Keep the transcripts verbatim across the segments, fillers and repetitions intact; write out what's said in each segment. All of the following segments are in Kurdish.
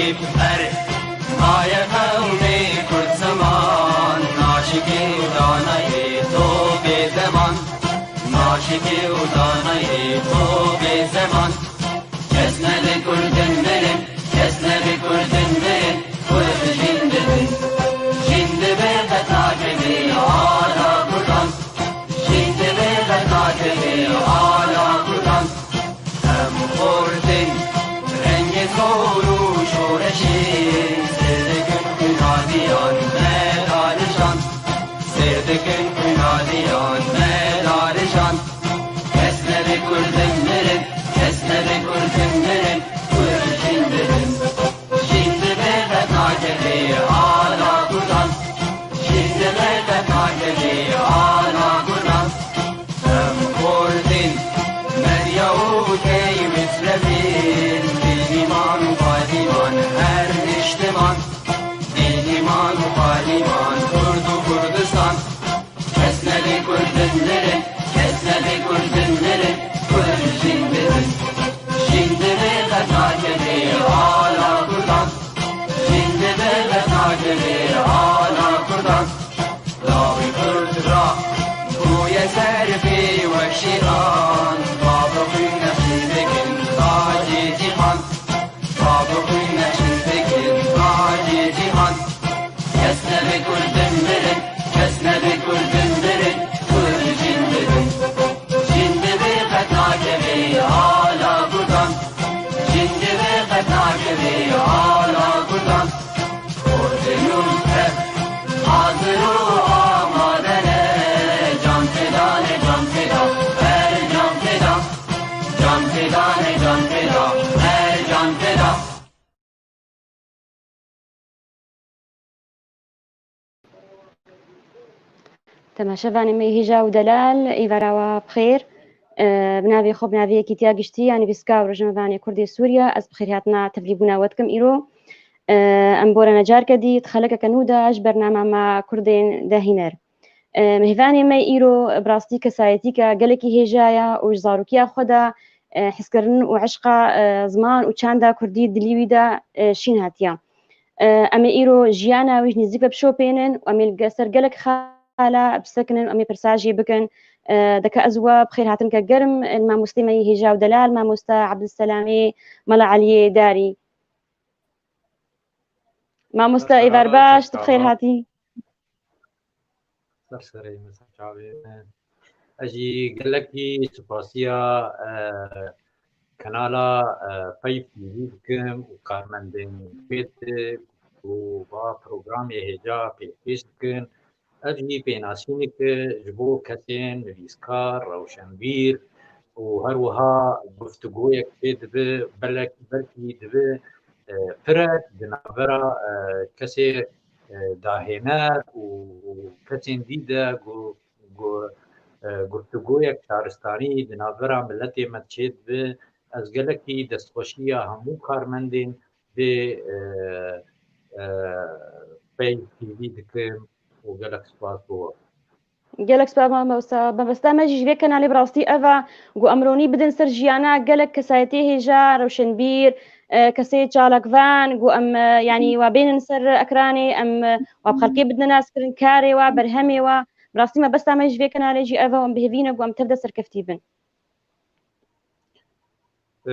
Erê, maye qewmê Kurd zeman, naşikê û danayê to bê zeman, naşikê û danayê to bê zeman. Kes nebe Kurdin mirin, kes nebe Kurdin mirin, Kurd jîn dibin. Jîn dibe qet nakeve ala Kurdan, jîn dibe qet nakeve ala Kurdan. Em xortin rengê zor û şoreşê, sêr dikin xwîna diyan me darijan, sêr dikin xwîna diyan me darijan. Kes nebe Kurdin mirin, kes nebe Kurdin mirin, Kurd jîn dibin. Jîn dibe qet nakeve ala Kurdan, jîn dibe qet nakeve ala Kurdan. Em xortin medya û tey mislevin, bênîman û padîman her niştiman, bênîman û padîman Kurd û Kurdistan. Kes nebe Kurdin mirin, kes nebe Kurdin mirin, Kurd jîn dibin. Jîn dibe qet nakeve ala Kurdan, jîn dibe qet nakeve ala Kurdan. Lawê Kurd ra bûye ser pê wek şêtan, bavê xwîn neşîn dikin tacê cîhan, bavê xwîn neşîn dikin tacê cîhan. Kes nebe Kurdin mirin, kes nebe Kurdin mirin, Kurd jîn dibin. Jîn dibe qet nakeve ala Kurdan, jîn dibe qet nakeve ala Kurdan. Kurdin û Kurd hazir û amade ne, can feda ne, can feda, her can feda. Can feda ne, can feda, her can feda. Temaşevanê me hêja û delal, êvara we bi xêr. E, bi navê xwe, bi navê Yekîtiya Giştî ya Nivîskar û Rojnamevanê Kurdê Sûriye, ez bi xêrhatina tevlîbûna we dikim îro. E, em bore necarke dî di xelekeke nû de ji bernama me Kurdên dehîner. E, mêvanê me îro bi rastî kesayetîke gelekî hêja ye û ji zarokiya xwe de, e, hizkirin û eşqa, e, ziman û çanda kurdî dilî wî de, e, şîn hatiye. E, em ê îro jiyana wî ji nêzîk ve bişopênin û em ê li ser gelek xala bisekinin û em ê pirsa jê bikin. E, deke ez we bi xêrhatineke germ li mamostê me yê hêja û delal, mamosta Ebdulselamê Mela Eliyê Darî. Mamosta, êvar baş, tu bi xêr hatî. Ser serê min, ser çavê min. Ez jî gelekî spasiya, e, kanala, e, Peyv T V dikim û karmendên wê di ku va programê hêja pêşkêş dikin. Ev jî pênasîneke ji bo kesên nivîskar, rewşenbîr û her wiha guftûgoyek çê dibe, belek-, belkî dibe, e, pirek di navbera, e, kesê, e, dahêner û, û kesên dî de gu-, gu-, e, guftûgoyek şaristanî di navbera miletê me çê dibe. Ez gelekî destxweşiya hemû karmendên vê, e, e, Peyv T V dikim û gelek spas bo we. Gelek spas mamosta. Mebesta me jî ji vê kanalê bi rastî ev e ku em ronî bidin ser jiyana gelek kesayetê hêja, rewşenbîr, e, kesê çalakvan, ku em, e, yanî wa bênin ser ekranê, em, e, wa bi xelkê bidine naskirin, karê wa, berhemê wa. Bi rastî mebesta me ji vê kanalê jî ev e û em bi hêvî ne ku em tev de serkeftî bin. E,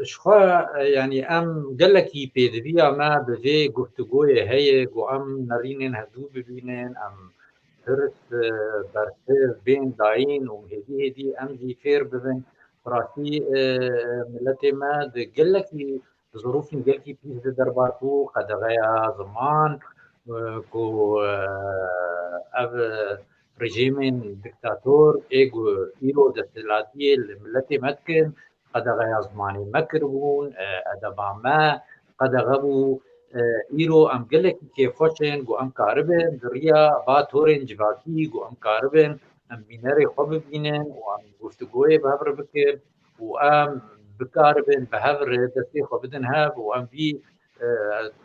ji xwe, e, yanî em gelekî pêdiviya me bi vê guftûgoyê heye ku em nerînên hevdû bibînin, em pirs, e, bersiv bên dayîn û hêdî hêdî em jî fêr bibin. Bi rastî, e, miletê me di gelekî, di zirûfên gelkî pîs de derbat bû, qedexeya ziman, e, ku, e, ev, e, rejîmên diktator ê ku îro desthilatiyê li miletê me dikin, qedexeya zimanê me kiribûn, e, edeba me qedexe bû. E, îro em gelekî kêfxweş in ku em karibin di riya va torên civakî ku em karibin em bînerê xwe bibînin û em guftûgoyê bi hev re bikin û em bikaribin bi hev re destê xwe bidin hev û em vî, e,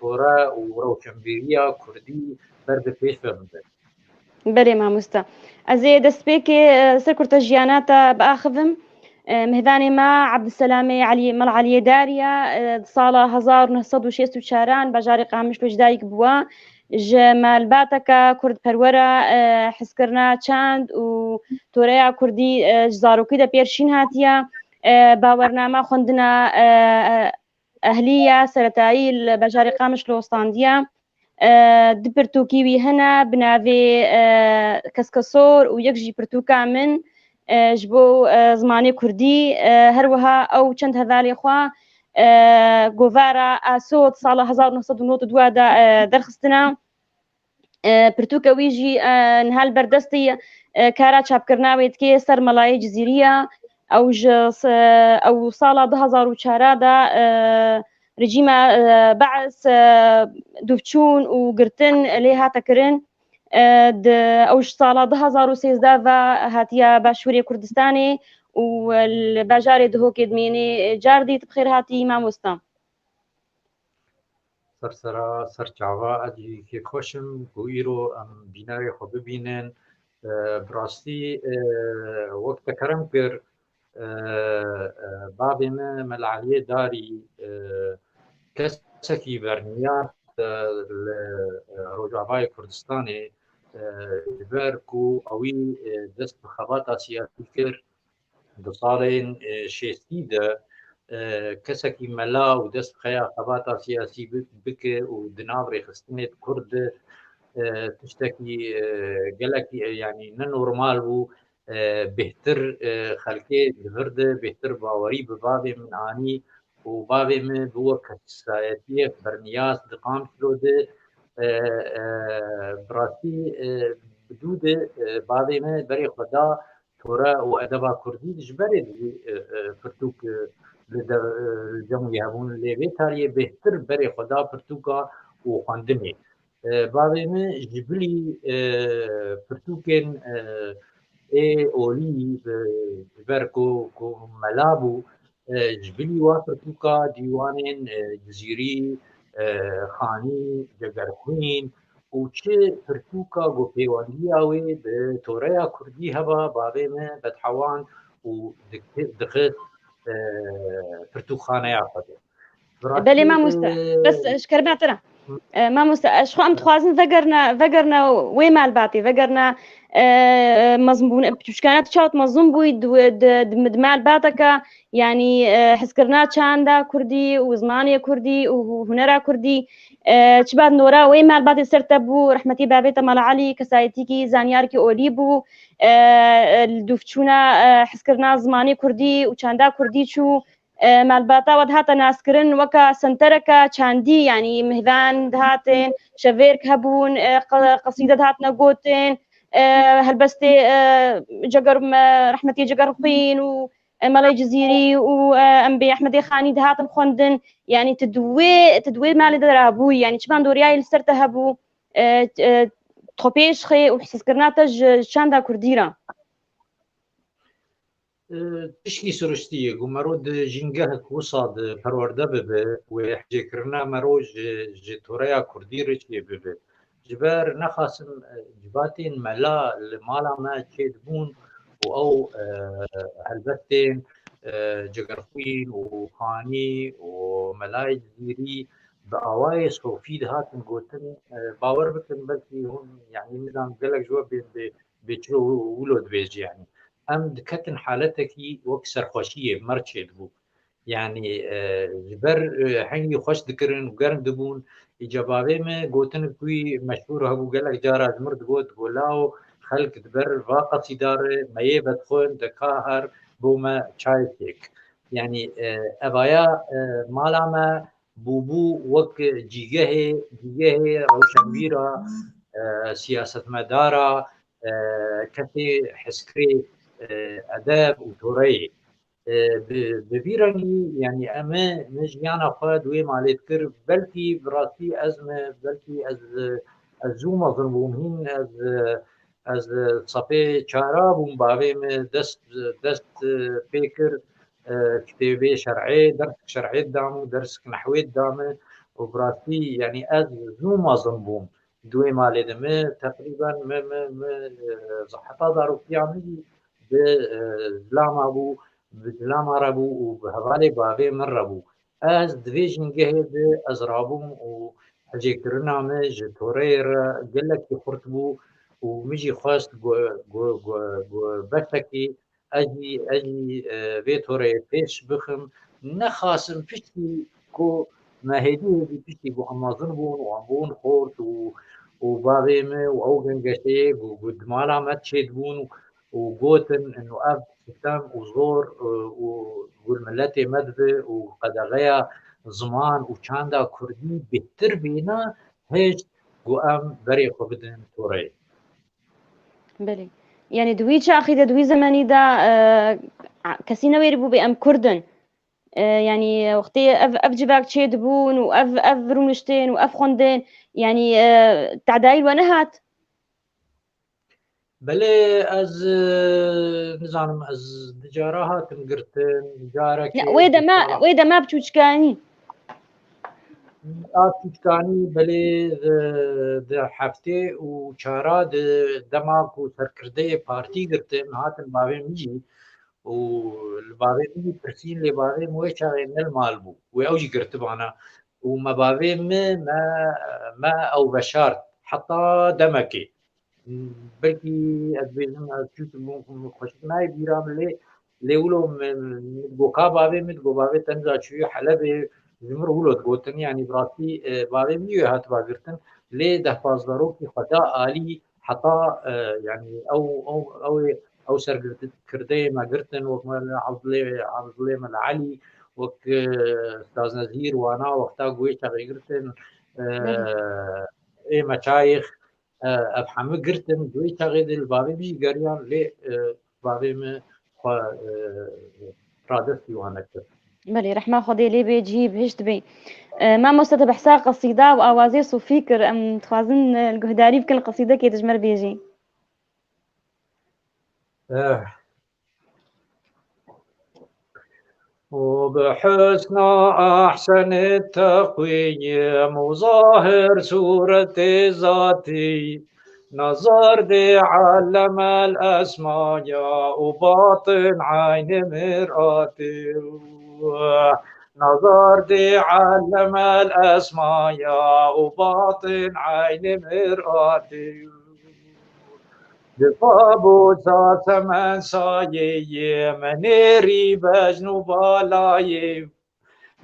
tore û rewşenbîriya kurdî ber bi pêş ve bibin. Belê mamosta. Ez ê destpêkê, e, ser kurta jiyana te biaxivim. E, Mihvanê me Ebdulselamê Elî, Mel Eliyê Dariya, e, di sala hezar û neh sed û şêst û çaran bajarê Qamişlo ji dayik bûwa. Ji malbateke kurdperwera, e, hizkirina çand û toreya kurdî, e, ji zarokî de pêr şîn hatiye. E, bawername xwendina, e, e, ehlî ya seretayî li bajarê Qamişlo standiye. E, du pirtûkî wî hene bi navê, e, Keskesor û yek jî pirtûka min, e, ji bo, e, zimanê kurdî. E, her wiha ew çend hevalê xwe, e, govara Aso di sala hezar û neh sed û nod û dua de, e, derxistine. E, pirtûka wî jî, e, niha li ber destê, e, kara çapkirina wê dike ser Melayê Cizîrî ye. Ew ji se-, ew sala du hezar û çar de, e, rejîma, e, Be'es, e, dûvçûn û girtin lê hate kirin. E, di, ew ji sala du hezar û sêzdeh ve hatiye Başûrê Kurdistanê û li bajarê Dihokê dimêne. Cardî tu bi xêr hatî mamosta. Ser sera, ser çava, ez jî kêfxweş im ku îro em bînerê xwe bibînin. E, bi rastî, e, wek te kerem kir, e, e, bavê me Mela Eliyê Darî, e, kesekî berniyar, e, li, e, Rojavayê Kurdistanê, e, ji ber ku ewî, e, dest bi xebata siyasî kir, di salên, e, şêstî de, e, kesekî mela û dest bi xeya xebata siyasî bi-, bike û di nav rêxistinê di Kurd de, e, tiştekî, e, gelekî, e, yanî ne normal bû, e, bêhtir, e, xelkê di vir de bêhtir bawerî bi bavê min anî û bavê min bi wek kesayetiyek berniyaz di Qamişlo de, e, e, bi rastî, e, bi dû de, e, bavê min berê xwe da tore û edeba kurdî, ji berê dibî, e, e, pirtûk, e, li de, e, li cem wî hebûn, lê vê tariyê bêhtir berê xwe da pirtûka û xwendinê. E, bavê min ji bilî, e, pirtûkên, e, ê olî bi, ji ber ku, ku mela bû, e, ji bilî wa pirtûka dîwanên, e, Cizîrî, e, Xanî, Cegerxwîn û çi pirtûka ku pêwendiya wê bi toreya kurdî heba, bavê min Bedhewan û diki-, dixist, e, pirtûkxaneya xwe de. Bi rastî, Belê mamoste, e, bes, e, ji kerema te re. E, mamoste, e, ji xwe em dixwazin vegerine, vegerine wê malbatê, vegerine, e, mezin bûn. Piçûçkane tu çawa tu mezin bûyî, di, di, di, di malbateke, yanî, e, hizkirina çanda kurdî û zimanê kurdî û hu-, hunera kurdî, e, çi ba nora wê malbatê ser te bû, rehmetî bavê te Mala Elî, kesayetîkî, zanyarkî olî bû, e, e, li dûvçûna, e, hizkirina zimanê kurdî û çanda kurdî çû. E, malbata we dihate naskirin weke sentereke çandî, yanî mihvan dihatin, şevêrk hebûn, e, qe-, qesîde dihatine gotin, e, helbestê, e, Ceger, me, rehmetî Cegerxwîn û, e, Melay Cizîrî û, e, em bê Ehmedê Xanî dihatin xwendin. Yanî tu di wê, tu di wê malê de rabûyî, yanî çi bandoriyayê li ser te hebû, e, e, xwepêşxê û hisiskirina te ji, ji çanda kurdî re? E, tişkî siruştî ye ku mero di jîngehek wisa di perwerde bibe, wê hecêkirina mero ji, ji toreya kurdî re çêbibe. Ji ber nexasim, e, civatên mela li mala me çêdibûn û ew, e, helbestên, e, Cegerxwîn û Xanî û Melayê Cizîrî bi awayê sofî dihatin gotin, e, bawer bikin, belkî hûn, yanî, nizam gelek ji we bên bê bê çilo wilo dibêjî, yanî. Em diketin haletekî wek serxweşiyê, mer çêdibû. Yanî, e, ji ber, e, hengî xweş dikirin û germ dibûn, îca bavê me gotinik wî meşhûr hebû, gelek cara ji mir digot, digot, "Lao, xelk di ber va qesîda re meyê vedixwin, de ka her bo me çayê çêk." Yanî, e, evaya, e, mala me bûbû wek cîgehê, cîgehê rewşenbîra, e, siyasetmedara, e, kesê hizkirê, e, edeb û toreyê. E, bi, bi vî rengî, yanî em ê, min jiyana xwe di wê malê dikir, belkî bi rastî ez me, belkî ez, ez zû mezin bûm, hîn ez, ez sefê çara bûm, bavê me dest, dest, e, pê kir, e, kitêbê şer'ê, dersek şer'ê didam û dersek nehwê didam û bi rastî, yanî ez zû mezin bûm. Di wê malê de me teqrîben me, me, me, e, heta zarokiya min jî bi, e, zilama bû, bi cilama re bû û bi hevalê bavê min re bû. Ez di vê jîngehê de ez rabûm û hicêkirina min ji toreyê re gelekî xurt bû û min jî xwest gu-, gu-, gu-, gu-, beşekî ez jî, ez jî, e, vê toreyê pêş bixim. Nexasim piştî ku me hêdî hêdî piştî ku em mezin bûn û em bûn xort û, û bavê min û ew gengeşeyê ku, ku di mala me çêdibûn û, û gotin, û ev sitem û zor, e, û gul miletê me dibe û qedexeya ziman û çanda kurdî bêhtir bîna, hêşt ku em berê xwe bidin toreyê. Belê. Yanî di wî çaxî de, di wî zemenî de, e, a-, kesî newêrî bû bê em Kurd in. E, yanî wextê ev, ev civak çêdibûn û ev, ev rûniştên û ev xwendin, yanî, e, tedayî we nehat? Belê, ez, e, nizanim, ez di cara hatim girtin, carekê Ne, wê dema, wê dema bi çûçkanî. A tîşkanî belê di, di heftê û çara di dema ku serkirdeyê partî girtin, hatin bavê min jî û li bavê min jî pirsîn, lê bavê min wê çaxê ne li mal bû. Wê ew jî girtibana. Û me bavê min, me, me ew veşart heta demekê. Belkî ez bêjim, ez çûk bûm, xweşik nayê bîra min lê, lê wilo min, min digo ka bavê min, digo bavê te niza çûyî Helebê, ji min re wilo digotin, yanî bi rastî, e, bavê min jî wê hatiba girtin, lê dehbazverokî xwe da alî heta, e, yanî ew, ew, ew ê, ew sergirtî kirdeyê me girtin, wek me li Evdilê, Evdilê me li Elî, wek, e, Staz Nezîr wana wexta ku wê çaxê girtin, e, Belê. Ê Meçayix, e, ev hemû girtin, di wê çaxê de li bavê min jî geriyan, lê, e, bavê min xwe, e, radestî wan nekir. Belê, rehma Xwedê lê bê, cihî bihişt bê. E, mamoste, te behsa qesîda û awazê sofî kir, em dixwazin, e, li guhdarî bikin, li qesîdekê tu ji me re bêjî. Eh. وبحسنى أحسن التقويم وظاهر صورة ذاتي نظر دي علم الأسماء وباطن عين مرآتي نظر دي علم الأسماء وباطن عين مرآتي Di pabûsa semen sayê yê min êrî bejn û balayê.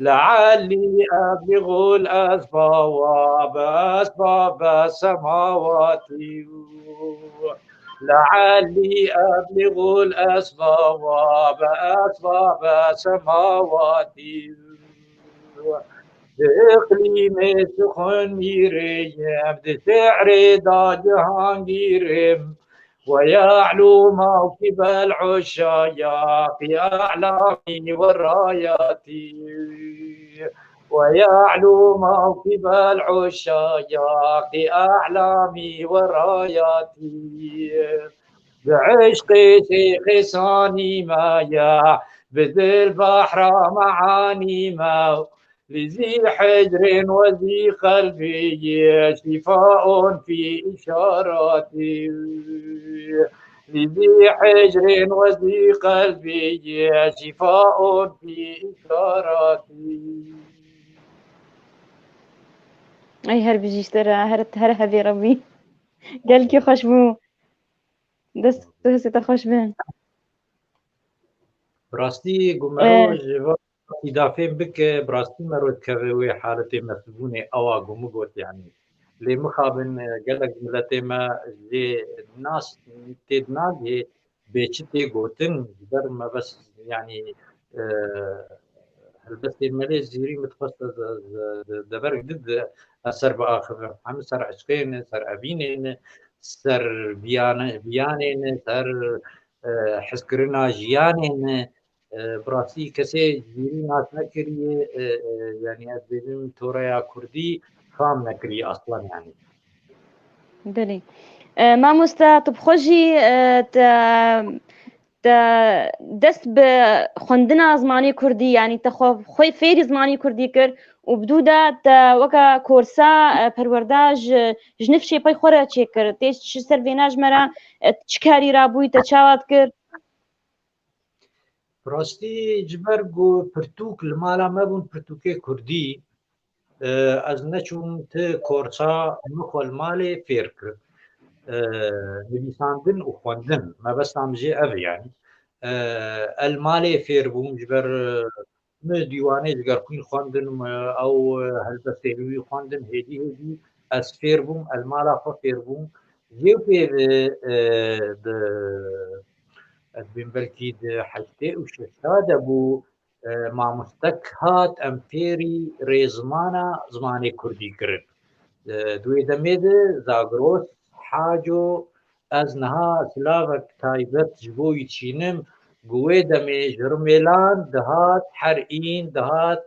لعلي أبلغ الأسباب بأسباب السماوات. لعلي أبلغ الأسباب بأسباب السماوات. Di iqlîmê sixin mîrê yim, di şi'rê da cihangîr im. ويعلو موكب العشاق أعلامي وراياتي. ويعلو موكب العشاق أعلامي وراياتي. بعشق شيخ صاني ما يا بدل بحر معاني ما لذي حجر وذي قلبي شفاء في إشاراتي. لذي حجر وذي قلبي شفاء في إشاراتي. Ey her bijî ji te re, her, her hevê re bî. Gelkî xweş bû. Dest û hestê te xweş bin. Bi rastî ku mero Ee. ji van qasîda fêm bike, bi rastî mero dikeve wê haletê mesbûnê ewa ku min got, yanî. Lê mixabin, e, gelek miletê me jê nas tê dinagê, bê çi tê gotin, ji ber me bes, yanî, e, helbestê me lê zîrî min dixwest ez, ez, ez, dever di, di, ez ser biaxivim. Hemî ser eşqê ne, ser evînê ne, ser biyane-, biyanê ne, ser, e, hezkirina jiyanê ne. E, bi rastî kesê zîrî nas nekiriye, e, e, yanî ez bêjim toreya kurdî fam nekiriye aslan yanî. Belê. E, mamoste, tu bi xwe jî, e, te, te dest bi xwendina zimanê kurdî, yanî te xwe, xwe fêrî zimanê kurdî kir û bi dû de te weke korsa, e, perwerda ji, ji nifşê pey xwe re çêkir. Tê ji ser vêna ji me re, e, çi karî rabûyî, te çawa dikir? Bi rastî ji ber ku pirtûk li mala me bûn, pirtûkê kurdî, e, ez neçûm ti korsa min xwe li malê fêr kir. E, nivîsandin û xwendin, mebesta min jê ev e, yanî. E, ez li malê fêr bûm, ji ber, e, min dîwanê ji ger xwîn xwendin, min ew, e, helbestê li wî xwendin, hêdî hêdî ez fêr bûm, ez li mala xwe fêr bûm. Jê pê ve, e, di, ez dibêm belkî di heştê û şeşta de bû, e, mamostek hat em fêrî rêzimana zimanê kurdî kirin. E, di wê demê de Zagros Haco, ez niha silavek taybet ji bo wî çînim, ku wê demê ji Rimêlan dihat, her în dihat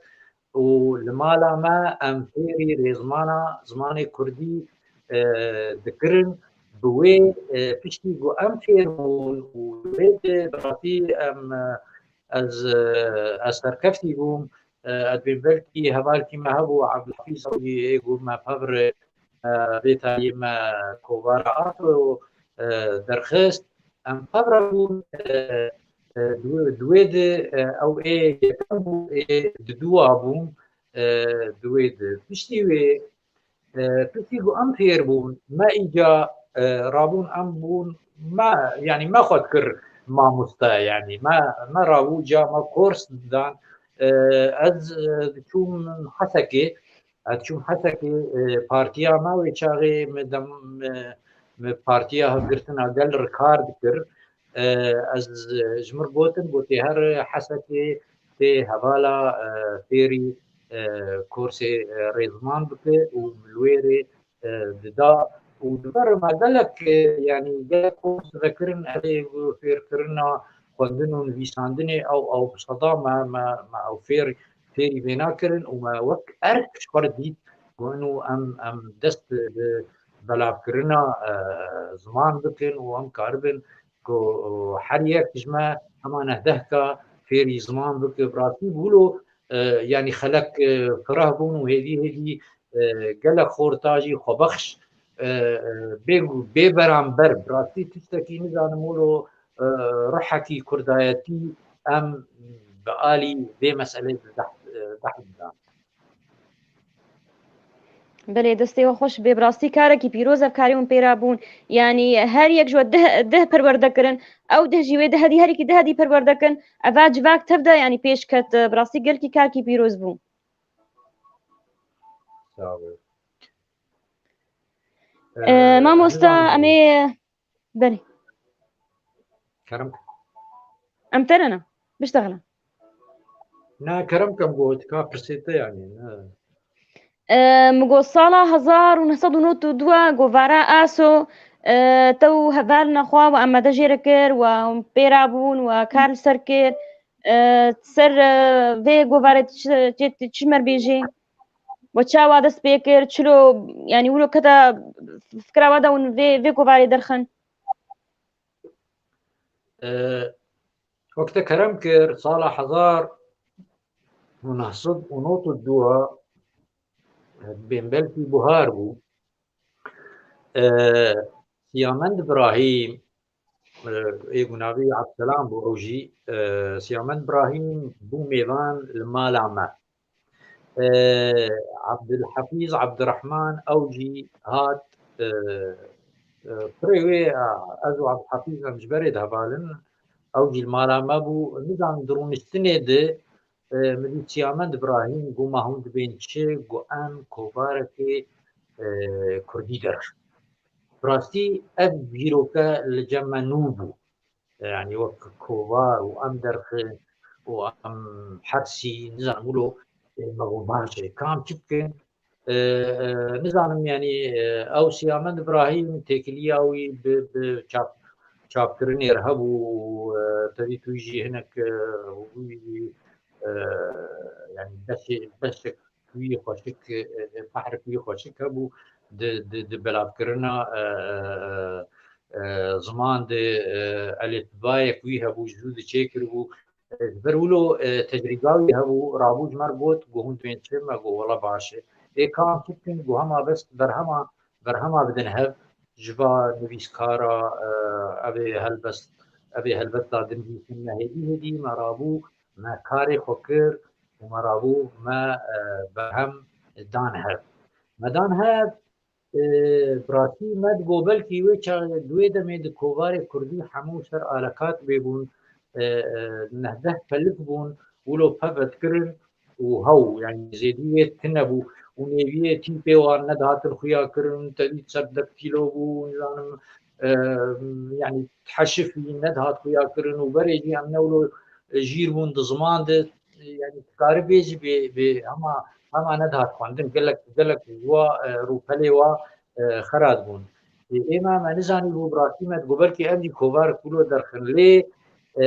û li mala me em fêrî rêzimana zimanê kurdî, e, dikirin. Bi wê, e, piştî ku em fêr bûn û wê de bi rastî em, e, ez, e, ez serkeftî bûm. E, ez dibêm belkî hevalkî me hebû, Ebdulhefîz Ewcî, ê ku me pevre, e, vê tarî me kovara Ato, e, derxist. Em pevre bûn, e, e, di wê, di wê de, e, ew ê yekem bû, ê di dûa bûn, e, di wê de. Piştî wê, e, piştî ku em fêr bûn, me îca, e, rabûn, em bûn, me, yanî me xwe dikir mamoste, yanî me, me rabû ca me kors didan. E, ez, e, diçûm Hesekê, ez diçûm Hesekê, e, partiya me wê çaxê min dem, e, min partiya Hevgirtina Gel re kar dikir. E, ez, e, ji min re gotin, gotê her Hesekê tê hevala, e, fêrî, e, korsê, e, rêziman bike û min li wê rê, e, dida. Û li ber me gelek, e, yanî gelek kors vekirin, ev ê fêrkirina xwendin û nivîsandinê ew, ew bi seda me, me, me ew fêr, fêrî vêna kirin û me wek erk ji xwe re dît ku ino em, em dest bi belavkirina, e, ziman bikin û em karibin ku her yek ji me hema neh dehka fêrî ziman bike. Bi rastî bi wilo, e, yanî xelek, e, fireh bûn û hêdî hêdî, e, gelek xorta jî xwebexş, e, e, bê, bê beramber. Bi rastî tiştekî nizanim wilo, e, ruhekî kurdayetî em bi alî vê meselê de deh, e, deh bidan. Belê, destê we xweş bê. Bi rastî karekî pîroz ev karê hûn pê re bûn. Yanî her yek ji we deh, deh perwerde kirin. Ew deh jî wê deh hedî, her yekî deh hedî perwerde kirin. Eva civak tev de, yanî pêş ket. Bi rastî gelkî karkî pîroz bû. Sağ ol. Ee, Ee, mamosta, nizanim. Em ê, belê. Kerem. Em te re ne. Biştexile. Na, kerem kem got, ka pirsê te yani, ne. Ee, min got sala hezar û neh sed û nod û du govara Aso, ee, te û hevalina xwe we amade jê re kir, we pê re bûn, we kar li ser kir. Ee, ser, ee, vê govarê çi, çi, çi me re bêjî? We çawa dest pê kir? Çilo, yani wilo kete fikra we de hûn vê, vê govarê derxin? Ee, wek te kerem kir, sala hezar û neh sed û nod û du, bên belkî buhar bû. Ee, Siyamend Brahîm, e, ê ku navê Abdselam bû, ew jî, e, Siyamend Brahîm bû mêvan li mala me. E, Abdulhefîz Abdurrahman, ew jî hat, e, e, pirê wê, e, ez û Abdulhefîz em ji berê de hevalin, ew jî li mala me bû. Nizanim di rûniştinê de, e, min dît Siyamend Brahîm got, ma hûn dibên çi? Got, em kovarekê, e, kurdî derxin. Bi rastî ev dîroke li cem me nû bû. Yani wek kovar û em derxin û em hersî, nizanim wilo, e, me got baş e, kam çi bikin? E, e, nizanim yani, e, ew Siyamend Brahîm têkiliya wî bi, bi çap, çapkirinê re hebû, e, tevî tu jî hinek, e, wî, e, yani beşê, beşek wî xweşik, e, e, behrek wî xweşik hebû di, di, di belavkirina, e, e, e, e, ziman de, e, elîfbayek wî hebû, ji zû diçêkiribû. E, ji ber wilo, e, tecrîba wî hebû, rabû ji me re got, got, hûn dibên çi? Me got, wela baş e. Ê kam çi bikin? Got, hema bes berhema, berhema bidin hev, ji va nivîskara, e, ev ê helbest, Ev ê helbet da din bîsin, me hêdî hêdî me rabû, me karê xwe kir û me rabû me, e, berhem dan hev. Me dan hev, e, bi rastî me digot belkî wê çaxê di wê demê di kovarê kurdî hemû ser alekat bêbûn, e, e, neh deh pelik bûn, wilo pev dikirin û hew, yanî zêdî wê tune bû û nêviyê tîpê wan nedihatin xuya kirin, tevî ser deh kîlo bû, nizanim, e, yanî heşifî nedihat xuya kirin û berê jî em ne wilo jîr bûn di ziman de, yanî dikarî bêjî bê, bê hema, hema nedihat xwendin, gelek, gelek wa, e, rûpelê wa, e, xerat bûn. Ê, ê me, me nizanî bû bi rastî me digot belkî em jî kovar kulo derxin lê, e,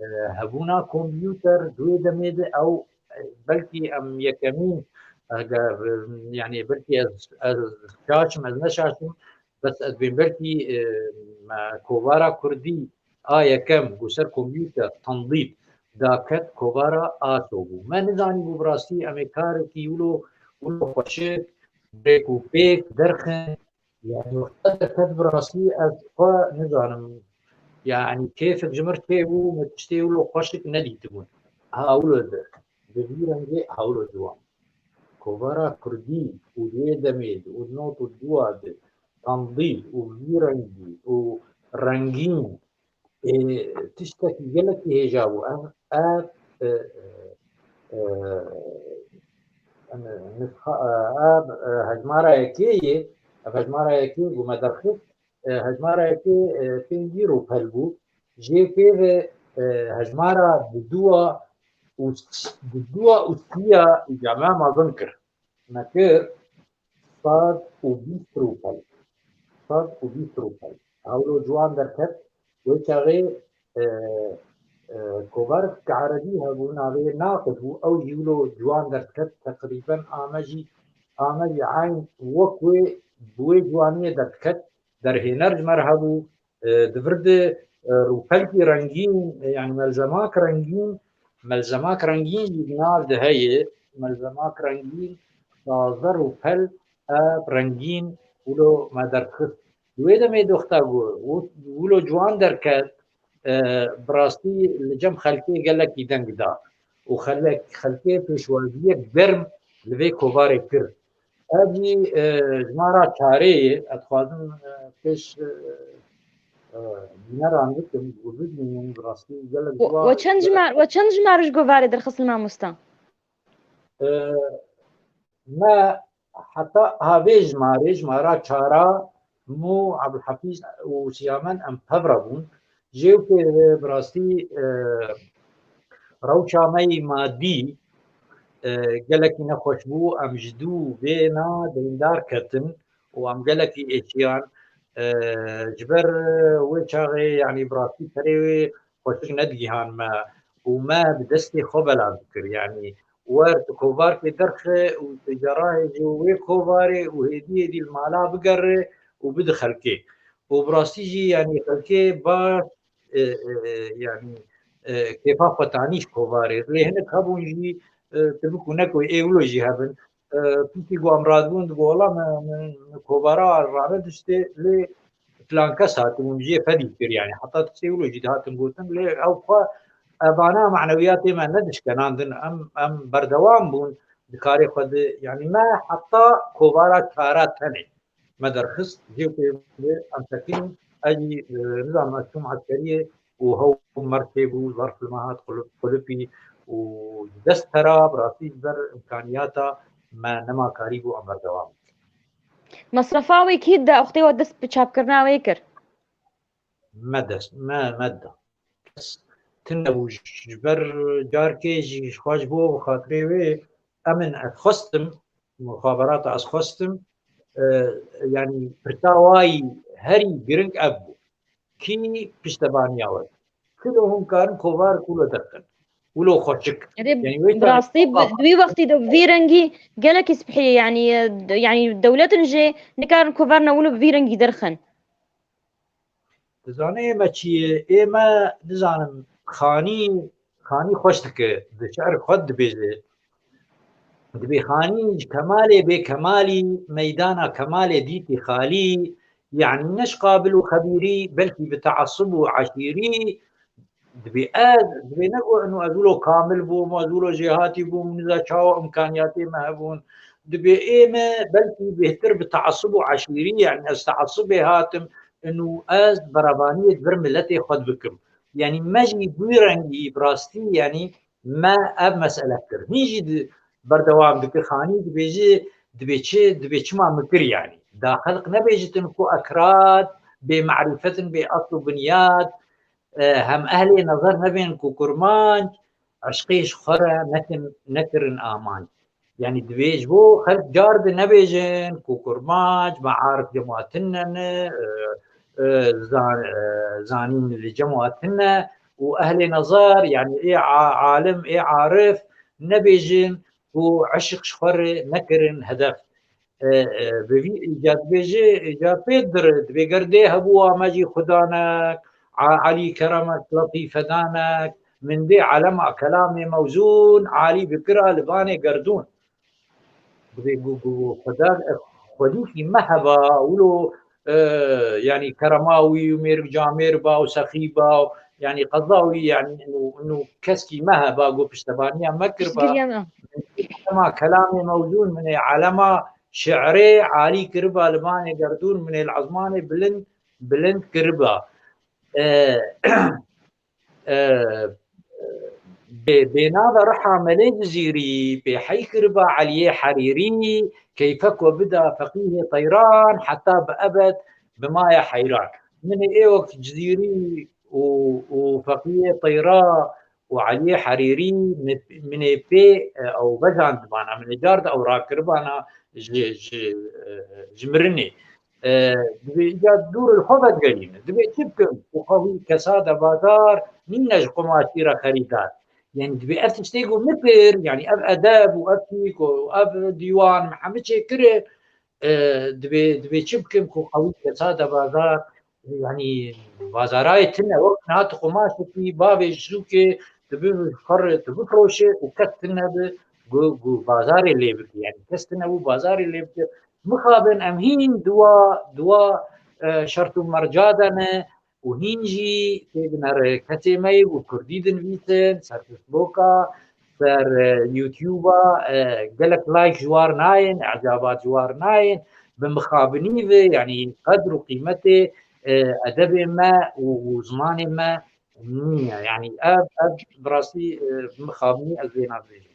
e, hebûna kompûter di wê demê de ew, e, belkî em yekemîn, e, ge-, yanî belkî ez, ez şaş im, ez ne şaş im, bes ez bên belkî, e, me kovara kurdî a yekem ku ser kompûter tendît daket kovara aso bû. Me nizanî bû bi rastî em ê karekî wilo, wilo xweşik, rêk û pêk derxin. Yanî wexta derket bi rastî ez xwe nizanim. Yanî kêfek ji mir çêbû, me tiştê wilo xweşik nedîtibûn. Ha wilo de, bi vî rengê ha wilo ciwan. Kovara kurdî û di wê demê de û di not û dua de tendît û vî rengî û rengîn, ê, tiştekî gelekî hêja bû. Ev, ev, e, e, e, nusxa, e, ev, e, hejmara yekê ye, ev hejmara yekê ku me derxist, e, hejmara yekê, e, pêncî rûpel bû. Jê pê ve, e, hejmara di dua û s-, di dua û siya îcame mezin kir. Me kir sed û bîst rûpel. Sed û bîst rûpel. Hewlo ciwan derket, wê çaxê, e, e, kovarek erebî hebû, navê Naqid bû, ew jî wilo ciwan derdiket, teqrîben ame jî, ame jî eyn wek wê, bi wê ciwaniyê derdiket, derhêner ji me re hebû, e, di vir de, e, rûpelkî rengîn, e, yanî melzemak rengîn, melzemak rengîn jî di nav de heye, melzemak rengîn, şazdeh rûpel, ev rengîn wilo me derxist. Di wê demê doxta got, û wilo ciwan derket, e, bi rastî li cem xelkê gelekî deng da û xelek-, xelkê pêşwaziyek germ li vê kovarê kir. Ev jî, e, jimara çarê ye. Ez dixwazim, e, pêş, e, e, bîneran bikim û bibînin, bi rastî gelek We, ciwan we çend jimar, we çend jimar ji govarê derxistin mamosta? E, me heta ha vê jimarê, jimara çara, min û Ebdulhefîz û Siyamen em pev re bûn. Jê û pê ve bi rastî, e, rewşa me yî madî, e, gelekî nexweş bû. Em ji dû vêna deyndar ketin û em gelekî êşiyan, e, ji ber wê çaxê, yanî bi rastî perê wê xweşik nedigihan me û me bi destê xwe bela dikir. Yanî wer tu kovarkê derxe û tu cerahê ji wê kovarê û hêdî hêdî li mala bigere û bide xelkê. Û bi rastî jî, yanî xelkê baş, e, e, e, yanî, e, kêfa xwe tanî ji kovarê. Lê hinek hebûn jî, e, tu bikû neko ê wilo jî hebin. E, piştî ku em radibûn, digo, wela me, me, me kovara rane diştê, lê filan kes hatibûn, jê fedî kir, yanî heta tiştê wilo jî dihatin gotin, lê ew xwe evana manewiyatê me nedişkenandin, em, em berdewam bûn di karê xwe de, yanî me heta kovara çara tenê me derxist, jê pê em sekinîn, ez jî, e, nizanim, ez çûm eskeriyê û hew mer têbû, zarf li me hat qulip-, qulipî û dest tera, bi rastî ji ber imkaniyata me nema karîbû em berdewam bikin. Mesrefa wê kî da, wextê we dest bi çapkirina wê kir? Me dest, me, me da. Kes tune bû ji ber carkê jî ji xwe ji bo xatirê wê em in, ez xwestim, muxaberata ez xwestim, e, yanî pirsa wayî herî giring ev bû. Kî piştevaniya we? Kilo hûn karin kovar kulo derxin. Wilo xweşik. Erê, yanî wê bi rastî bi, bi wî wextî de vî rengî gelekî spihî ye, yanî, e, d-, yanî dewletin jê nikarin kovarna wilo bi vî rengî derxin. Dizanê me çi ye? Ê me, nizanim, xanî, xanî xweş dike, di şi'rek xwe dibêje. Dibê xanî ji kemalê bê kemalî, meydana kemalê dîtî xalî, Yani ne ji qabil û xebîrî, belkî bi teasub û eşîrî, dibê ez, dibê ne ku eno ez wilo kamil bûm, ez wilo jêhatî bûm, niza çawa imkaniyatê me hebûn. Dibê ê me belkî bêhtir bi teasub û eşîrî, yani ez teasubê hatim, eno ez berevaniyê di vir miletê xwe dibikim. Yani me jî bi wî rengî bi rastî, yani me ev mesele kir. Hîn jî di berdewam dikir, Xanî dibêje, dibê çi, dibê çima min kir yani. Da xelq nebêjitin ku ekrad, bê merîfet in, bê asl û binyat, e, hem ehlê nezer nebên ku kurmanc, eşqê ji xwe re nekin, nekirin amanc. Yani dibê ji bo xelk car di nebêjin ku kurmanc, mearif cem wa tune ne, e, e, zan-, e, zanîn li cem wa tune û ehlê nezer, yani ê a-, alim, ê arif nebêjin ku eşq ji xwe re nekirin hedef. E, e, bi vî îca dibêje, îca pê dir, dibê ger dê hebûwa me jî xudanek, A-, Elî keremek, letîfedanek, min dê elema kelamê mewzûn, alî bikira li banê gerdûn. Dibê ku, ku, ku xweda, xwedîkî me heba, wilo, e, yani kerema wî û mêrik camêr ba û sexî ba û, yani qeza wî, yani inu, inu keskî me heba, ku piştebaniya me kiriba. Piştgiriya me. Elema kelamê mewzûn, min ê elema şi'rê alî kiriba li banê gerdûn, min ê li ezmanê bilind, bilind kiriba. E, e, bê, bê nava riha Melê Cizîrî, pê hey kiriba Eliyê Herîrî, keyfe ku bida feqîhê teyran, heta bi ebed bi maya heyran. Min ê wek Cizîrî û, û feqîhê teyra û Eliyê Herîrî min, min ê pê, e, ew vejandibana, min ê car de ew rakiribana ji, ji, e, ji mirinê. E, dibê îca dûr li xwe vegerîne. Dibê çi bikim? Û xwe wî kesada bazar nîne ji qumaşî re xerîdar. Yani dibê ev tiştê ku min kir, yani ev edeb û ev tîk û ev dîwan min hemî çêkire, e, dibê, dibê çi bikim ku xwe wî kesada bazar, yani bazarayê tune, wek niha tu qumaşekî bavê ji sûkê, tu bi xwe re, tu bifroşe û kes tune bi ku, ku bazarê lê bike. Yani kes tune bû bazarê lê bike. Mixabin em hîn duwa, duwa, e, şert û merca de ne û hîn jî tê binere kesê me yê ku kurdî dinivîsin, ser Facebooka, ser, e, YouTube-a, e, gelek like ji war nayên, ecabat ji war nayên, bi mixabinî ve, yani qedr û qîmetê, e, edebê me û, û zimanê me nîne. Yani ev, ev bi rastî, e, bi mixabinî ez vê nabêjim.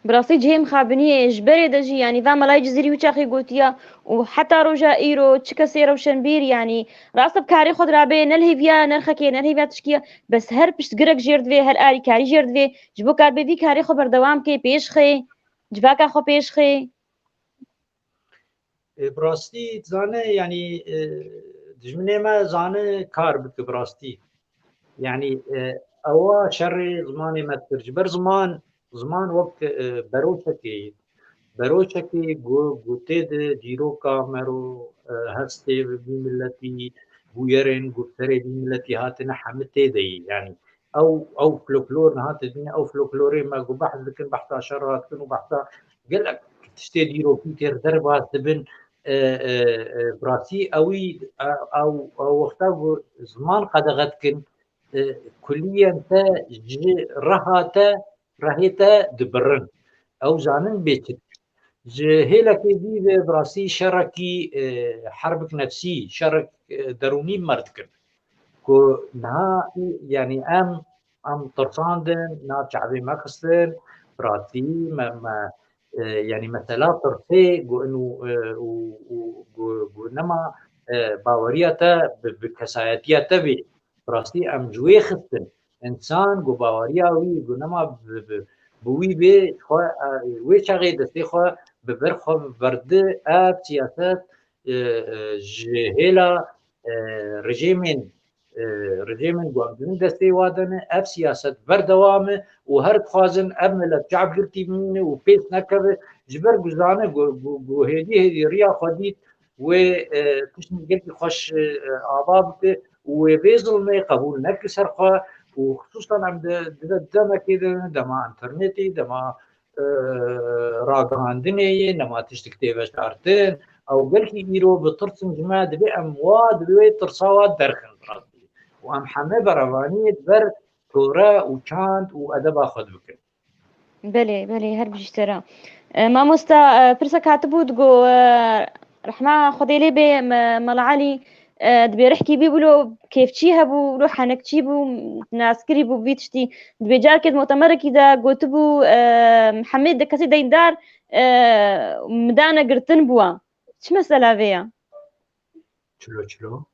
Bi rastî cihê mixabiniyê ji berê de jî, yanî va Melayê Cizîrî wî çaxê gotiya û heta roja îro çi kesê rewşenbîr, yanî rast e bi karê xwe dirabê, ne li hêviya nerxekê, ne li hêviya tişkî ye, bes her piştgirek jêr divê, her alîkarî jêr divê, ji bo kar bê vî karê xwe berdewam kê, pêş xê, civaka xwe pêş xê. E, bi rastî dizane, yanî, e, dijminê me zane kar bike bi rastî. Yanî, e, ewa şerê zimanê me dikir. Ji ber ziman, ziman wek, e, beroçekê ye. Beroçekê ku, ku tê de dîroka me ro, e, hestê vî miletî, bûyerên ku bi serê vî miletî hatine hemî tê de ye. Yanî, ew, ew folklor niha te dîne, ew folklorê me ku behs dikin, behsa şer dikin û behsa gelek tiştê dîrokî tê derbas dibin, e, e, e, bi rastî ewî, e, ew, ew wexta ku ziman qedexe dikin, e, kuliyen te ji reha te, rehê te dibirin. Ew zanin bê çi. Ji hêlekê dî ve bi rastî şerekî, e, herbik nefsî, şerek, e, derûnî bi me re dikin. Ku niha, yanî em, em tirsandin, nav çavê me xistin, bi rastî me, me, e, yanî mesela tirsê, ku inu, e, û, û, ku, ku nema, e, baweriya te bi, bi kesayetiya te bê. Bi rastî em ji wê xistin. Însan ku baweriya wî, ku nema bi, bi, bi wî bê, xwe, e, wê çaxê destê xwe bi ber xwe berde, ev siyaset, e, e, ji hêla, e, rejîmên, e, rejîmên ku em dibin destê wa de ne, ev siyaset berdewam e û her dixwazin ev milet çavgirtî bimîne û pêş nekeve, ji ber ku zane ku, ku, ku hêdî hêdî riya xwe dît, wê, e, tiştên gelkî xweş, e, ava bike û wê vê zilmê qebûl neke ser xwe û xisûsan em di, di, di demekê de, dema înternetê, dema, e, ragihandinê ye, dema tiştek tê veşartin, Ew gelkî îro bi tirsin ji me, divê em wa, divê wê tirsa wa derxin rastî. Û em heme berevaniyê di ber tore û çand û edeba xwe dibikin. Belê, belê, her bijî te re. E, mamosta, e, pirsek hatibû, digo, e, rehma Xwedê lê bê, me-, Mela Elî, e, dibê rihkî bî wilo kêfçî hebû, wilo henekçî bû, naskirî bû vî tiştî. Dibê carkê di mutemerekî de gotibû, e, hemê de kesê deyndar, e, midane girtin bûa. Çi mesela vê ya? Çilo çilo?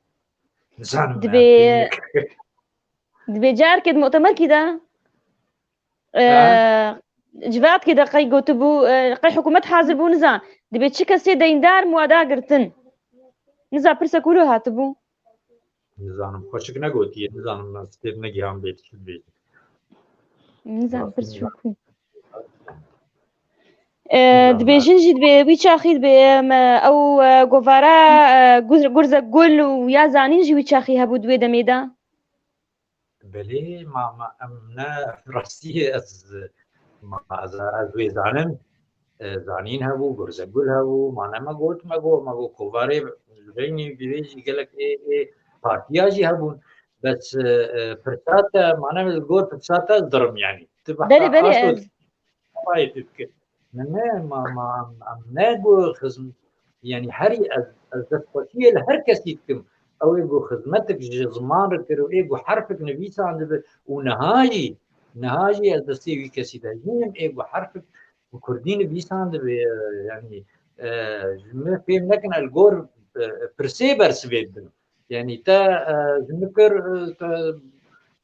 Nizanim. Dibê, dibê carkê di mutemerkî de, e, Ha? Civatkê de qey gotibû, e, qey hikûmet hazir bû, nizan. Dibê çi kesê deyndar mi wa da girtin. Niza pirsek wilo hatibû. Nizanim, xweşik negotiye, nizanim, ez têr negihan bê çi dibêjim. Nizan, pirs çi ku. E, dibêjin jî dibê wî çaxî dibê, em, ew, e, govara, e, guz-, gurze gul û ya zanîn jî wî çaxî hebû di wê demê de. Belê, ma, ma em ne rastî ez, ma ez, ez wê zanim, e, zanîn hebû, gurze gul hebû, ma ne me got, me got, me got kovarê beynî bîrê jî gelek ê, ê partiya jî hebûn. Bes, e, e, pirsa te, ma ne li gor pirsa te ez dirim yanî. Tu Belê, belê, ez, Payê tu dikir. Ne, ne, ma, ma, em, em ne gu xizm-, yanî herî ez, ez destxweşiyê li her kesî dikim. Ew ê gu xizmetik ji ziman re kir û ê gu herfik nivîsandibi û niha jî, niha jî ez destê wî kesî de jî nim ê gu herfik bi kurdî nivîsandibi, e, yanî, e, ji min fêm nekin el gor, e, pirsê bersivê dibin. Yanî te, e, ji min kir, e, te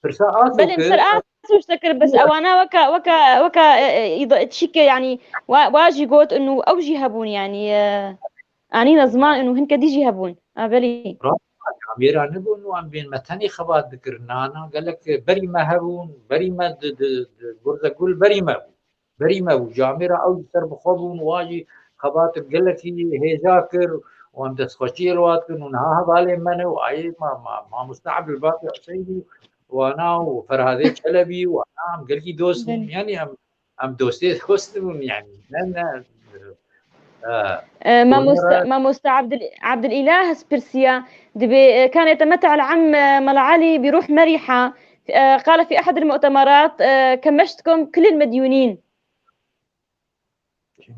pirsa aso Belê, kir. Ser aso ji te kir, bes ewana weka, weka, weka, e, e, îda-, tişîke, yanî, wa, wa jî got, û ew jî hebûn, yanî, e, anîne ziman, û hinke dî jî hebûn. A, belê. Rast, camêra nebûn û em bên me tenê xebat dikirin. Na, na, gelek berî me hebûn, berî me di, di, di, gurze gul berî me bûn. Berî me bû. Camêra ew ji ser bi xwe bûn, wa jî xebatik gelekî hêja kir û em destxweşiyê li wa dikin û niha hevalên me ne û ayê ma, ma, mamoste Ebdulbaqî Huseyinî wana û Ferhadê Çelebî wana em gelkî dost bûn. Belê. Yanî em, em dostê dost bûn yanî. Ne, ne, e, E, mamoste, mamoste Abdul, Abdulîlah ez pirsiya, dibê, e, كان يتمتع العم، e, Mela Elî بروح مرحة، e, قال في أحد المؤتمرات، e, كمشتكم كل المديونين.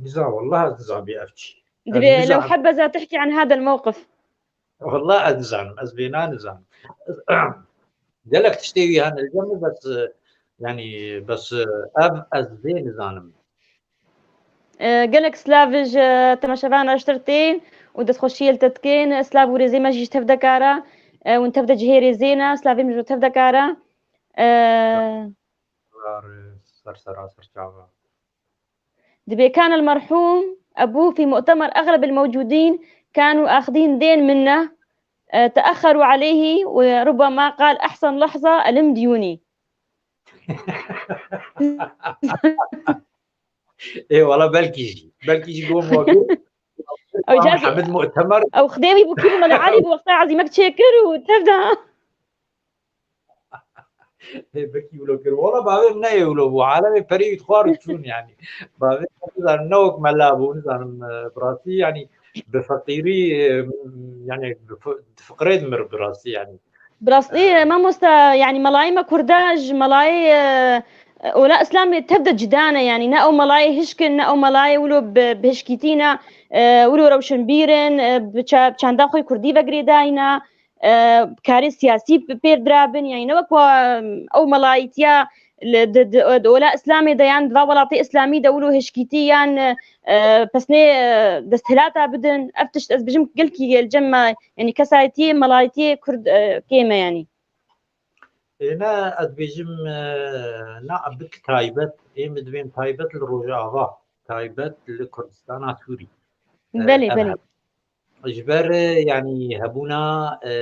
Niza, wallah ez nizam bê ev çi. Dibê لو حبذا تحكي عن هذا الموقف. Wallah ez nizanim, ez vêna nizanim. Gelek tiştê wî hene li cem min, bes, e, yanî, bes, e, ev ez vê nizanim. E, gelek silav ji temaşevan re ji te re tên û destxweşiyê li te dikin. Silav û rêzê me jî ji tevdeka re, e, hûn tevde cihê rêzê ne, silavê min ji tevdeka re. E, Ser, ser sera, ser çava. دبي كان المرحوم أبوه في مؤتمر، أغلب الموجودين كانوا آخذين دين منه، آه، تأخروا عليه، وربما قال: "أحسن لحظة ألم ديوني". Ê, wala belkî jî. Belkî jî got, ma got. Ew Wan cazî Mihemed Mu'temer. Ew xdê wî bû, kî bû, Mela Elî bû, wexta ezîmek çêkir û tev da. Ê, belkî wilo kir. Wala bavê min neyê wilo bû. Alemê perê wî dixwar û çûn yanî. Bavê min nizanim ne wek mela bû, nizanim, e, bi rastî yanî bi feqîrî, e, yanî bi fi-, di fiqirê dimir bi rastî yanî. Bi rastî, e, mamosta, yanî melayê me kurda ji melayê, e, e, ola Îslamê tev de cida ne, yanî ne ew melayê hişk in, ne ew melayê wilo bi, bi hişkîtî ne, e, wilo rewşenbîr in, e, bi ça-, bi çanda xwe kurdî ve girêdayî ne. E, karê siyasî pêr dirabin, yanî ne wek wa, em, ew melayîtiya li, di, di, di ola Îslamê de yan di va welatê Îslamî de wilo hişkîtî yan, e, pesnê, e, desthilata bidin. Ev tişt ez bijim gelkî li cem me, yanî kesayetiyê, melayîtiyê Kurd, e, kêm e yanî. Ê, ne, ez bêjim, e, na bik taybet, ê min dibên taybet li Rojava, taybet li Kurdistana Sûrî. E, Belê, ev belê. Heb. Ji ber, e, yanî hebûna, e,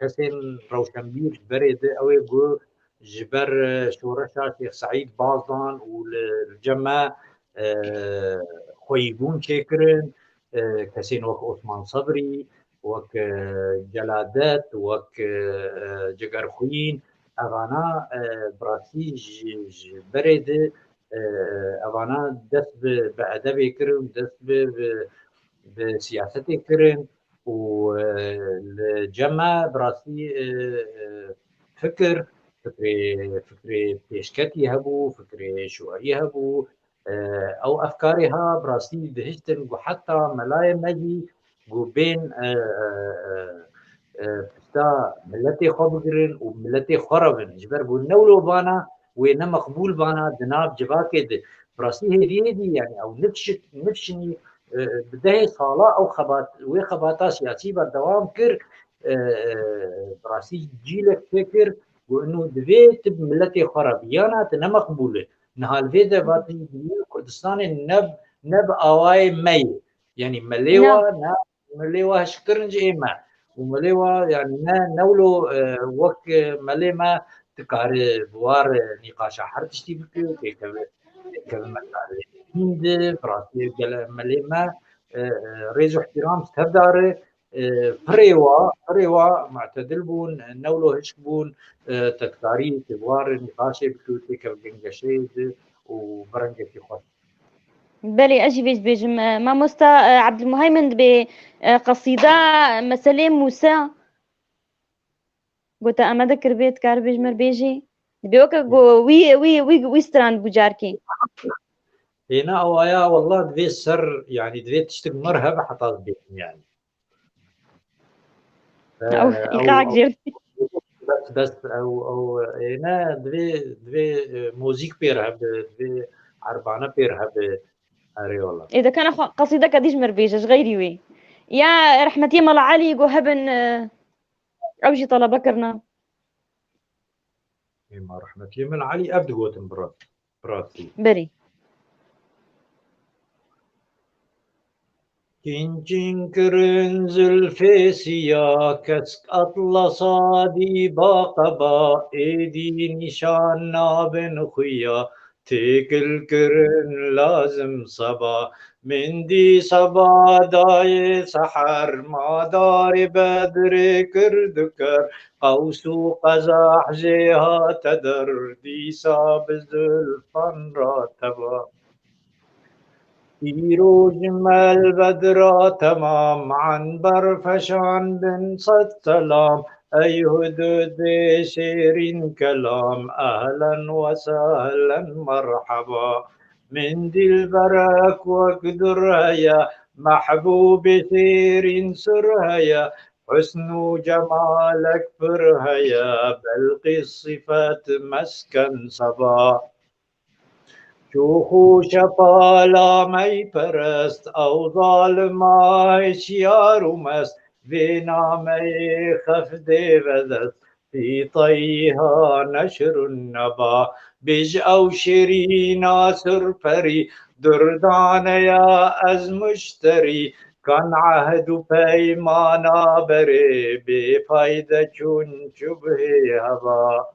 kesên rewşenbîr ji berê di, ew ê ku ji ber, e, şoreşa Şêx Seîd baz dan û li, li cem me, e, xweyîbûn çêkirin, e, kesên wek Osman Sebrî, wek, e, Celadet, wek, e, e, Cegerxwîn, evana, e, bi rastî ji, ji berê di, e, evana dest bi, bi edebê kirin, dest bi, bi, bi siyasetê kirin û, e, li cem me bi rastî, e, e, fikir, fikrê, fikrê pêşketî hebû, fikrê şiwarî hebû. E, ew efkarê ha bi rastî dihiştin ku heta melayê me jî ku bên, e, e, e, e, pişta miletê xwe bigirin û miletê xwe re bin. Ji ber ku ne wilo vana wê ne meqbûl vana di nav civakê de. Bi rastî hêdî hêdî, yani ew nifşit-, nifşinî, e, bi dehê sala ew xebat, wê xebata siyasî berdewam kir, e, e, bi rastî cîlek çêkir ku ino divê tu bi miletê xwe re biyana, tu ne meqbûl e. Niha li vê de vatî Kurdistanê ne, ne bi awayê me ye. Yani me lê Na. wa ne, me lê wa hişkirin ji ê me. Û me lê wa, yani ne, ne wilo, e, wek, e, me lê me dikare bi war, e, nîqaşa her tiştî bike, têkeve, têkeve me karê. Hîn di, bi rastî gele me lê me, e, e, rêz û ihtiram ji tev dare, e, pirê wa, pirê wa mu'tedil bûn, ne wilo hişk bûn, e, te dikarî tê bi war nîqaşê bike û têkeve gengeşeyê di û bi rengekî xweş. Belê, ez jî vê dibêjim. E, mamosta, e, Abdulmuheymin dibê, e, qesîda meselê Mûsa. Gote amade kiribê, dikar bêj mir bêjî. Dibê weke go wî, wî, wî, wî stran bû carkê. Êna awaya, wallah divê ser, yani divê tiştik mir hebe heta ez bêjim yani. Ew, Ee, îqaek ew, jêr. Bes, bes, ew, ew, êne divê, divê, e, muzîk pêr hebe, divê erbane pêr hebe. Erê wala. Ê, dekana xwe qesîdeke dî ji mir bêje, ji xeyrî wê. Ya rehmetiyê Mela Elî go hebin, e, ew jî telebe kirina. Ê, ma rehmetiyê Mela Elî ev digotin bi rast. Bi rastî. Berî. Çîn çîn kirin zilfê siya, kesk atlasa dîba qeba, êdî nîşan nabin xuya, têkil kirin lazim seba. Min dî seba dayê seher, ma darê bedrê kir diker, qews û qezeh jê hate der, dîsa bi zilfan re teba. Îro ji me li bedra temam, enber feşan bin sed selam. Ey hududê şêrîn kelam, ehlen we sehlen merheba. Min dilberek wek dur heye, mehbûbê şêrîn sur heye. Husn û cemalek pir heye, Belqîs sifet mesken seba. Şûx û şepala meyperest, ew zalima hişyar û mest, vê nameyê xef dê vedest, fî teyha neşirun neba. Bêj ew şêrîna surperî, durdane ya ez muşterî, kan ehd û peymana berê, bê fayde çûn çubhê heba.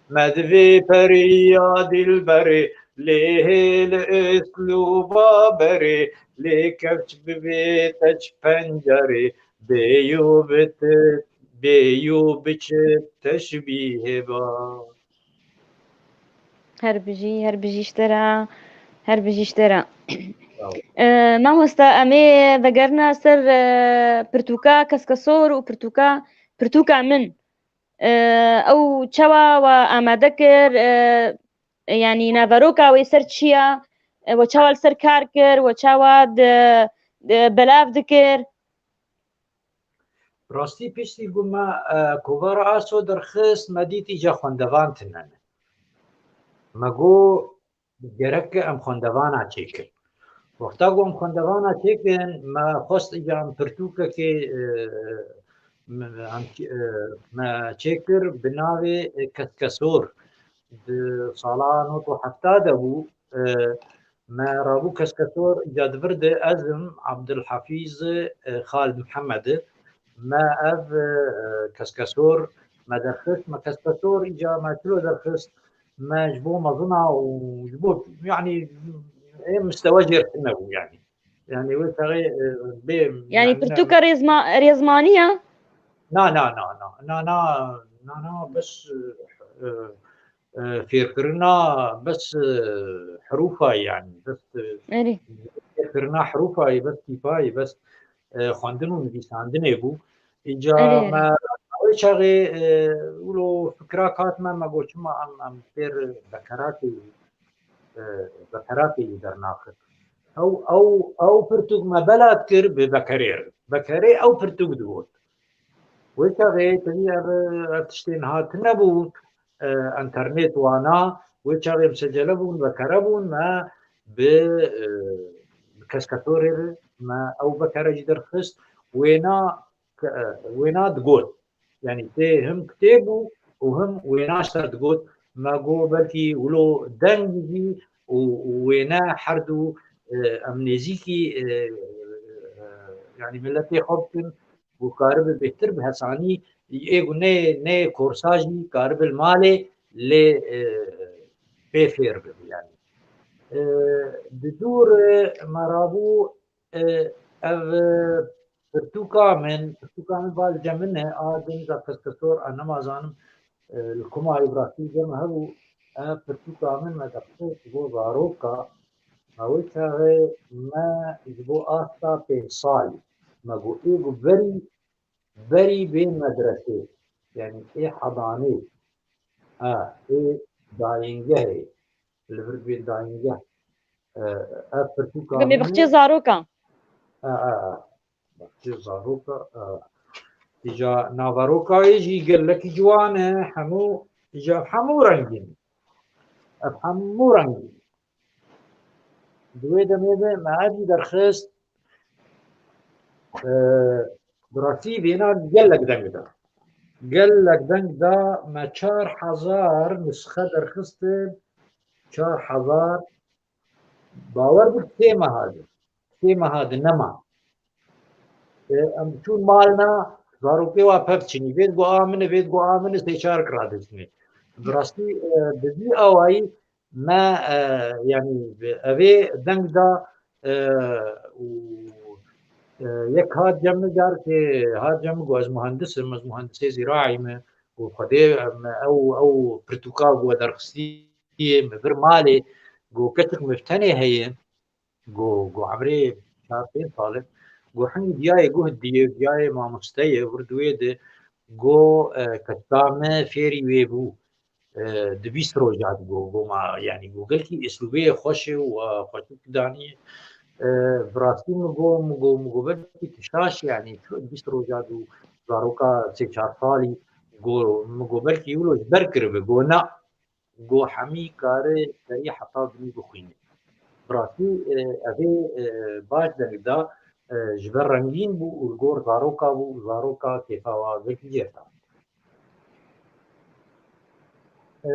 Me divê perî ya dilberê, lê hê li îslûba berê, lê kevç bibê te çi pencerê, bê yû bitit, bê yû biçit teşbîhê ba. Her bijî, her bijî ji te re, her bijî ji te re. Sağ ol. E, mamosta, em ê vegerina ser, e, pirtûka Keskesor û pirtûka, pirtûka min. E, ew çawa we amade kir, e, yanî naveroka wê ser çi ye, e, we çawa li ser kar kir, we çawa di, di belav dikir? Rastî piştî ku me, e, kovara Aso derxist, me dît îca xwendevan tune ne. Me got, gerek em xwendevana çêkin. Wexta ku em xwendevana çêkin, me xwest îca em pirtûkekê, e, me, em, e, me çêkir bi navê, e, Keskesor. Di sala nod û hefta de bû, e, me rabû Keskesor îca di vir de ez im, Abdulhafîz, e, Xalid Mihemed, me ev, e, Keskesor me derxist, me Keskesor îca me çilo derxist, me ji bo mezina û ji bo, yanî, ê mistewe jêr tune bû, yanî. Yanî wê çaxê, e, bê, Yanî yanî ne- pirtûka rêzma-, rêzmanî ya? Na, na, na, na. Na, na, na, na, bes, e, e, fêrkirina bes, e, herûfa, yanî, bes, e, Erê. kirina herûfa yê bes tîpa yê bes, e, xwendin û nivîsandinê bû. Înca me wê çaxê, e, wilo fikra kat me, me got çima em, em pêr bekerakê, e, bekerakê yî dernaxik. Ew, ew, ew pirtûk me bela dikir bi bekerê re. Bekerê ew pirtûk digot. Wê çaxê tevî ev, ev tiştên hat nebûn, e, enternet wana, wê çaxê misecele bûn, bekere bûn, me bi, e, bi kesketorê re me ew bekere jî derxist, wêna ke-, e, wêna digot. Yanî tê him kitêb bû û him wêna ji ser digot. Me got belkî wilo deng jî û, û wêne her du, e, em nêzîkî, e, e, yanî miletê xwe bikin, û karibe bêhtir bi hesanî ê ku ne, ne korsa jî karibe li malê lê, e, pê fêr bibe yanî. E, di dûr, e, me rabû, e, ev, e, pirtûka min, pirtûka min va li cem min e, a deniza keskesor, a nema zanim, e, li kuma ew rastî cem hebû, ev pirtûka min me dexist ji bo zaroka, me wê çaxê me ji bo asta pênc salî, me got ê ku berî, berî bê medresê, yanî ê hedanê, ha, ê dayîngehê, li vir bê dayîngeh, e, ev pirtûka Bi min e. Bexçê zaroka. E, e, e. Bexçê zaroka, e. Îca naveroka wê jî gelekî ciwan e, hemû, îca hemû rengîn. Ev hemû rengîn. Di wê demê de me ev jî derxist, e, bi rastî vêna gelek deng da. Gelek deng da, me çar hezar nusxe derxistin, çar hezar, bawer bik sê meha di, sê meha di nema. E, em çûn malna, zarokê wa pevçinî, vê digo a min e, vê digo a min e, sê çar kira dişinê. Bi rastî, e, bi vî awayî me, e, yanî, bi evê deng da, e, û, e, yek hat cem min, carkê hat cem min, got ez muhendis im, ez muhendisê zîraî me, got Xwedê, em, ew, ew pirtûka ku we derxistî, yê min vir malê, got keçik min tenê heye, got, got emrê çar pênc sal e, got hingî diyayê guh diyê, diyayê mamoste ye, vir di wê de, got, e, keçika min fêrî wê bû, e, di bîst roja de, got, got ma, yanî, got gelkî îslûbê xweş e û, e, xweşik daniye. E, bi rastî min got, min got, min got belkî tu şaş, yanî, tu bîst roja de û zaroka sê çar salî, got, min got belkî wilo ji ber kiribe, got na. Got hemî kare serî heta binî bixwîne. Bi rastî, e, evê, e, baş deng da, e, ji ber rengîn bû û li gor zaroka bû û zaroka kêfa wa gelkî jê da. E,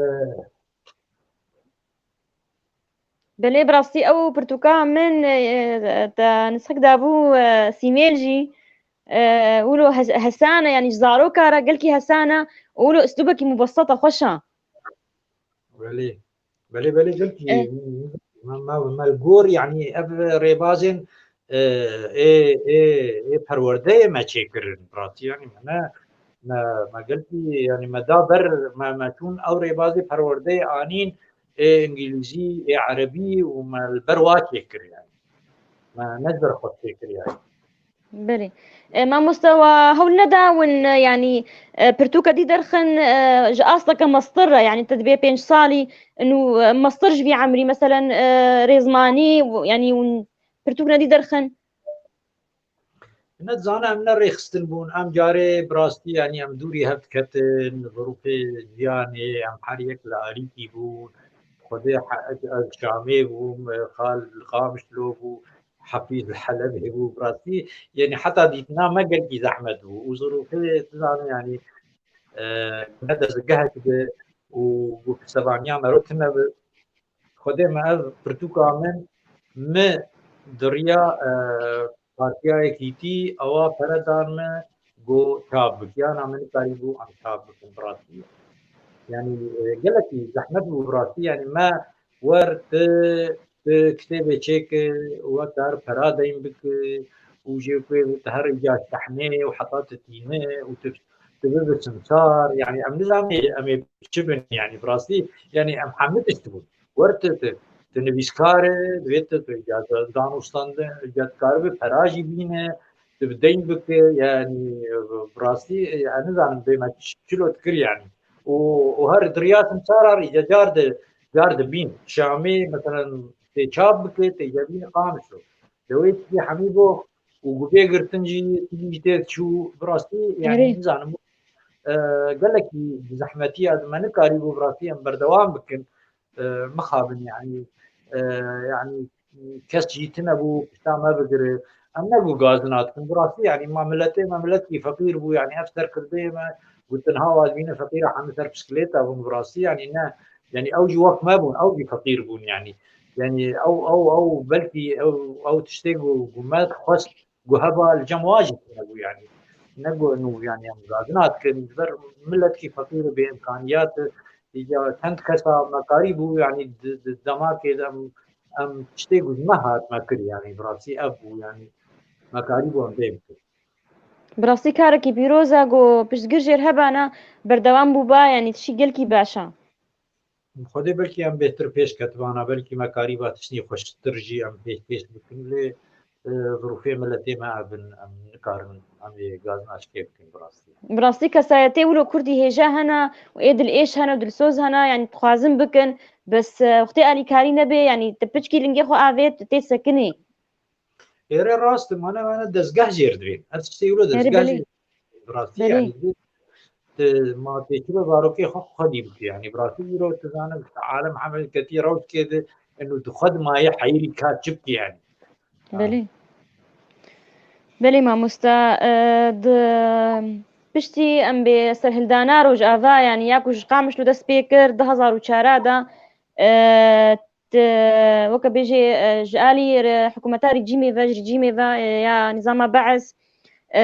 Belê, bi rastî ew pirtûka min, e, te nisxik dabû, e, Sîmêl jî, e, wilo hes-, hesane, yanî ji zaroka re gelkî hesane û wilo uslûbekî mubeseta xweş e. Belê. Belê, belê, gelkî. Eh. Me, me, me li gor, yanî ev rêbazên, e, ê, ê, ê perwerdeyê me çêkirin. Bi rastî, yanî me ne, me, me gelkî, yanî me da ber, me, me çûn ew rêbazê perwerdeyê anîn, ê îngilîzî, ê erebî û me li ber wa çêkir, yanî. Me ne ji ber xwe çêkir, yanî. Belê. E, mamoste, we hewl neda win, e, yanî, e, pirtûka dî derxin, e, ji asteke mestir re, yanî te dibê pênc salî, û, e, mestir ji vî emrî, meselen, e, rêzmanî, w-, yanî hûn pirtûk nedî derxin? Ne dizane em ne rêxistin bûn, em carê bi rastî, yanî em dûrî hev diketin, zirûfê jiyanê, em her yek li alîkî bûn. Xwedê he-, ez Şamê bûm, xal li Qamişlo bû. Hefîz li Helebê bû, bi rastî, yanî heta dîtina me gelkî zehmet bû û zirûfê, tu zanî, yanî, e, ne dezgehek bi û, û pisevaniya me ro tune bi. Xwedê me ev pirtûka min, mi di riya, e, Partiya Yekîtî ewa pere dan me, got çap bik. Yana min nikarîbû em çap bikin, bi rastî. Yanî, e, gelekî zehmet bû, bi rastî. Yanî me wer tu, tu kitêbê çêkir, we kar pera deyn bikir û jê ku tu her îca tehnê û heta tu tîne û tu, tu bibe simsar. Yanî em nizanî em ê çi bin, yanî bi rastî, yanî em hemî tişt bûn. Wer tu, tu, Tu nivîskar e, divê tu, tu ya danûstandin, ya dikaribî pera jî bîne, tu bi deyn bike, yanî, bi rastî, e, ez nizanim bê me çi, çilo dikir, yanî. Û, û her di riya simsara rî, ya car di, car di bîn. Şamê, meselen, tê çap bike, tê cebîn Qamişlo. Lewê tî hemî bo û gubê girtin jî, tî jî tê çû, bi rastî, yanî, Erê. nizanim, e, gelekî zehmetî ya me nikarî bû, bi rastî em berdewam bikin. E, mixabin, yanî, e, yanî kes jî tine bû, pişta me bigire. Em ne ku gazina dikin. Bi rastî, yanî ma miletê me miletkî feqîr bû, yanî ev serkirdeyê me ku tenha wazbîne feqîra hemî ser pişkilêta bûn bi rastî, yanî ne, yanî ew jî wek me bûn, ew jî feqîr bûn, yanî. Yanî ew, ew, ew belkî ew, ew tiştê ku, ku me xwest ku heba li cem wa jî tune bû, yanî. Ne ku nû, yanî em gazina dikin, ji ber miletkî feqîr û bêimkaniyat e, ya çend kesa me karî bû, yanî di, di demakê de em, em tiştê ku ji me hat me kir, yanî bi rastî ev bû, yanî me karî bû em bê bikin. Bi rastî karekî pîroz e ku piştgir jêr hebana berdewam bûba, yanî tişî gelkî baş e. Xwedê belkî em bêhtir pêş ketibana, belkî me karîba tiştî xweştir jî em pêşkêş bikin, lê, e, zirûfê miletê me ev in, em nikarin em ê gazina çikê bikin bi rastî. Bi rastî kesayetê wilo kurdî hêja hene û ê dilêş hene û dilsoz hene, yanî dixwazin bikin, bes, e, wextê alîkarî nebe, yanî tu piçkî lingê xwe avêt, tu tê sekinî. Êre rast e, mane, mane dezgeh jêr divên. Ev tiştê wilo Erê, dezgeh belê. jêr divên. Bi rastî, Belê. yanî, tu ma têkilo zarokê xwe xwedî bikî, yanî, bi rastî îro tu zanim, işte, alem hemel ketî rewşkê de, eno di xwe de maye heyirî ka çi bikî, yanî. Belê. Belê mamosta, e, di piştî em bê serhildana Rojava, yanî, ya ku ji Qamişlo dest pê kir, du hezar û çar de, e, Te, weke bêjê, e, ji alî re, hikûmeta rejîmê ve, ji rejîmê ve, e, ya nîzama Be'es, e,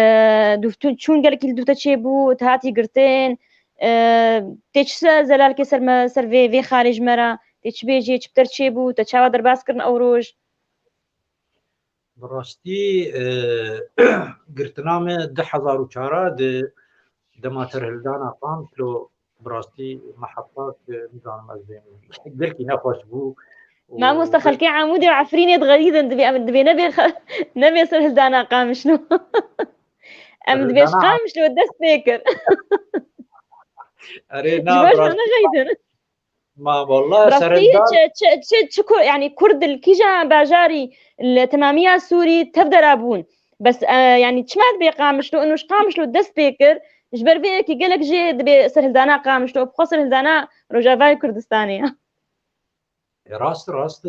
dûvtûn çûn gelekî li dû te çêbû, te hatî girtin, e, tê çi se-, zelalkê ser me, ser vê, vê xalê ji me re, tê çi bêjê, çi bi te re çêbû, te çawa derbas kirin ew roj? Bi rastî, e, girtina me du hezar û çar de dema serhildana Qamişlo, bi rastî me heta, e, nizanim ez bêm, gelkî nexweş bû. Û Mamoste, xelkê Amûdê û Efrînê dixeyidin, divê em, divê nebê xe-, nebê serhildana Qamişlo. Em divê ji Serhildana Qamişlo dest pê kir. Erê, Ji na, ber bi rastî nexeyidin. Ma wallah, Bi rastî serhildan çi, çi, çi, çi ku, yanî Kurd li kîjan bajarî li temamiya Sûrî tevdera bûn. Bes, e, yanî çima dibê Qamişlo, û ji Qamişlo dest pê kir, ji ber vê yekê gelek jê dibê serhildana Qamişlo, bi xwe serhildana Rojavayê Kurdistanê ye. E, rast, rast.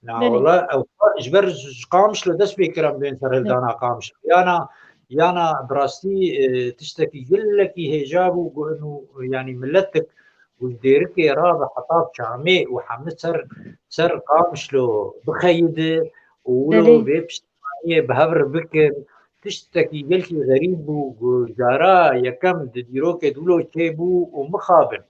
Na, Belê. wala, ew ji ber ji Qamişlo dest pê kir em bên serhildana Qamişlo. Yana, yana bi rastî, e, tiştekî gelekî hêja bû, ku inu, yanî miletik ku ji Dêrikê rabe heta Çamê û hemî ser, ser Qamişlo bixeyide û wilo Belê. vê piştivaniyê bi hev re bikin. Tiştekî gelkî xerîb bû, ku cara yekem di dîrokê de wilo çêbû û mixabin.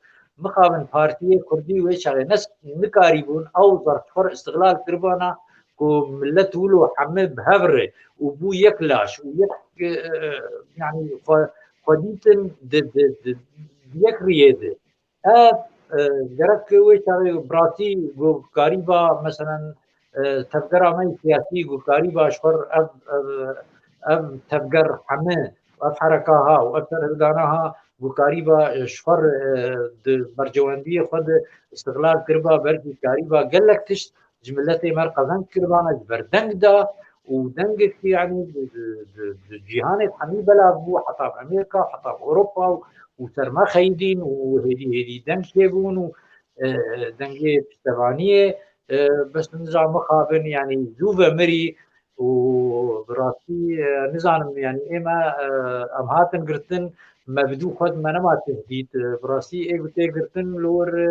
Mixabin partiyê kurdî wê çaxê nes-, nikarîbûn ew zerf ji xwe re îstixlal kiribana ku milet wilo hemî bi hev re û bû yek laş û yek, e, e, yanî xwe, xwe dîtin di, di, di, di yek riyê de. Ev, e, gerek wê çaxê bi rastî ku karîba, meselen, e, tevgera me yê siyasî ku karîba ji xwe re ev, ev, ev tevger heme, ev hereka ha û ev serhildana ha ku karîba, e, ji xwe re, e, di berjewendiyê xwe de îstixlal kiriba, belkî karîba gelek tişt ji miletê me re qezenc kiribana, ji ber deng da û dengekî, yanî, di, di, di, di cîhanê hemî belav bû, heta bi Amerîka, heta bi Ewropa û, û ser me xeyidîn û hêdî hêdî deng çêbûn û, e, dengê piştevaniyê, e, bes nizam mixabin, yanî zû ve mirî û bi rastî, e, nizanim, yanî ê me, e, em hatin girtin, me bi dû xwe me nema tehdît, e, bi rastî ê ku tê girtin li wir, e,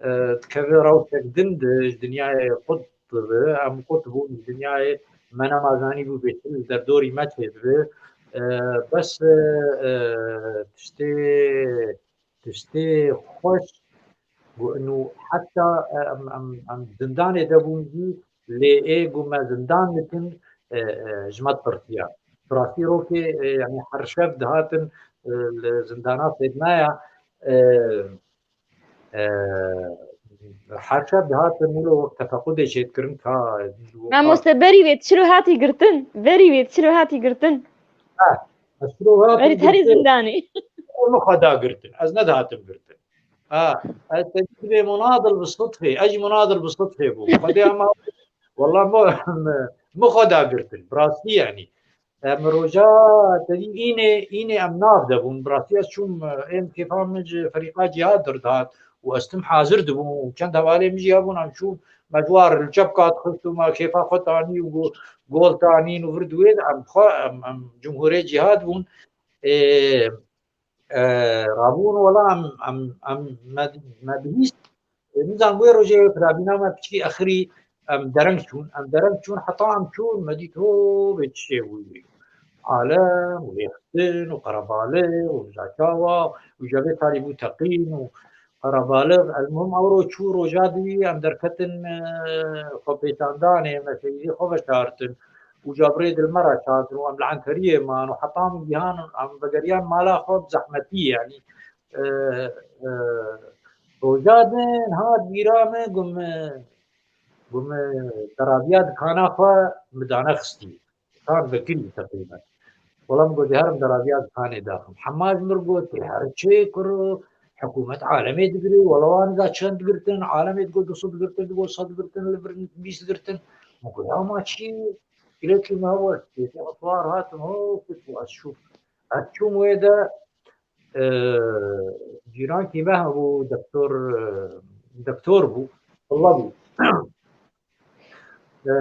e, dikeve rewşek din de ji dinyayê qut dibe, em qut bûn ji dinyayê, me nema zanîbû bê çi li derdorî me çêdibe. E, bes, e, e, tiştê, tiştê xweş ku inu heta, e, em, em, em zindanê de bûn jî lê ê ku me zindan dikin, e, e, ji me dipirsiya. Bi rastî rokê, e, yanî her şev dihatin, e, li zindana Sêdnaya, e, e, Her şev dihatin wilo wek tefequdê çêdikirin ka Mamoste berî wê çilo hatî girtin. Berî wê çilo hatî girtin. Ez çilo hatî Berî herî girtin. Zindanê. Min xwe da girtin. Ez nedihatim girtin. Ha, ez te dibê munadil bi sitfê. Ez jî munadil bi sitfê bûm. Xwedê ama walla min xwe da girtin. Bi rastî yanî. Em roja te dî înê, înê em nav de bûn. Bi rastî ez çûm, êm kêfa min ji ferîqa cihad derdihat û ez tim hazir dibûm û çend hevalê min jî hebûn, em çûn, me ji wan li çepka dixist û me kêfa xwe tanî û go-, gol tanîn û vir di wê de em xwe, em, em cumhurê cihad bûn. Ê, e, rabûn wela em, em, em me, me bihîst. E, nizan wê rojê piravîna me piçkî exirî em dereng çûn. Em dereng çûn heta em çûn me dît ho vê çi şê bûyî. Alem û lêxistin û qerebalix û niza çawa û jevê talî bû teqîn û qerebalix. Elmuhim ew ro çû roja dî em derketin, e, xwe pêçandanê me şehîdê xwe veşartin. Û ca birê dil me re çandin û em li Enteriyê man û heta min gihan em vegeriyan mala xwe bi zehmetî, yanî, e, e, roja din hat bîra min, got min, got min teraviya dikana xwe min dane xistî. Kan vekirî teqrîben. Wela min got, herim teraviya dikanê daxim. Hema ji min got, her çi kuro, hikûmet alemê digirê, wela wan da çend girtin, alemê digot du sed girtin, digot sed girtin, li vir bîst girtin. Min got, ya ma çi? Îlekî me west, kêfê xwe siwar hatim, ho, kut û ez çûm. Ez çûm wê de, e, cîrankî me hebû, doktor, e, doktor bû, tilla bû. E,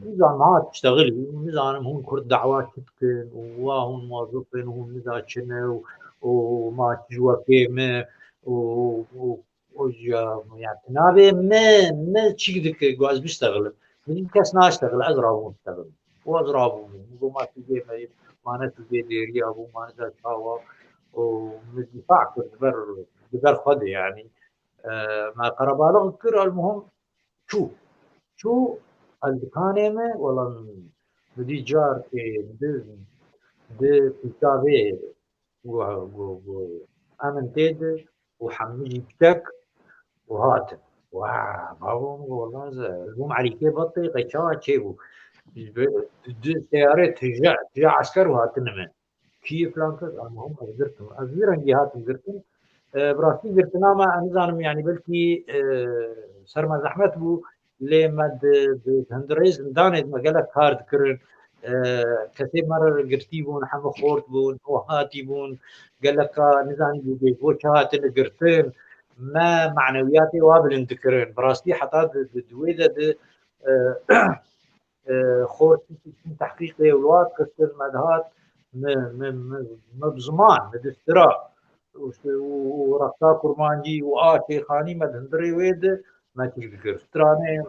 nizanim ha tiştexilî, nizanim hûn Kurd dawa çi dikin û wa hûn muwezif in, hûn niza çi ne û, û ma çi ji we kêm e û, û, û ji, yani, navê me, me çi dike, got ez biştexlim. Min kes naştexil, ez rabûm ştexil. Û ez rabûm. Min got ma tu dê me, ma ne tu dê dêriya bû, ma ne da çawa. Û min dîfa kir, di ber, di ber xwe de, yani. E, me qerebalix kir, elmuhim çû. Çû, ez dikanê me, wela min dî carkê di, di pîka vê gu, gu, gu, em in tê de û hemî jî pitek û hatin. Wa, babo min got, wela ez bûm Elîkê Betê, qey çawa çêbû. Bi, di seyarê tije, tije esker û hatine me. Kî filan kes, em hûn ez girtim. Ez vî rengî hatim girtin. E, bi rastî girtina me, ez nizanim, yani belkî, e, ser me zehmet bû, lê me di, di hundirê zindanê de me gelek kar dikirin. E, kesê me re girtî bûn, hemû xort bûn, û hatî bûn, geleka nizanî bû bê bo çi hatine girtin. Me manewiyatê wa bilind dikirin. Bi rastî heta di, di, di wê de di, e, e, xortî çûn tehqîqê û li wan kirtin, me dihat, me, me, me, me bi ziman, me di stira û, û, û rexsa kurmancî û a şêxanî me di hundirê wê de me çîk dikir. Stranê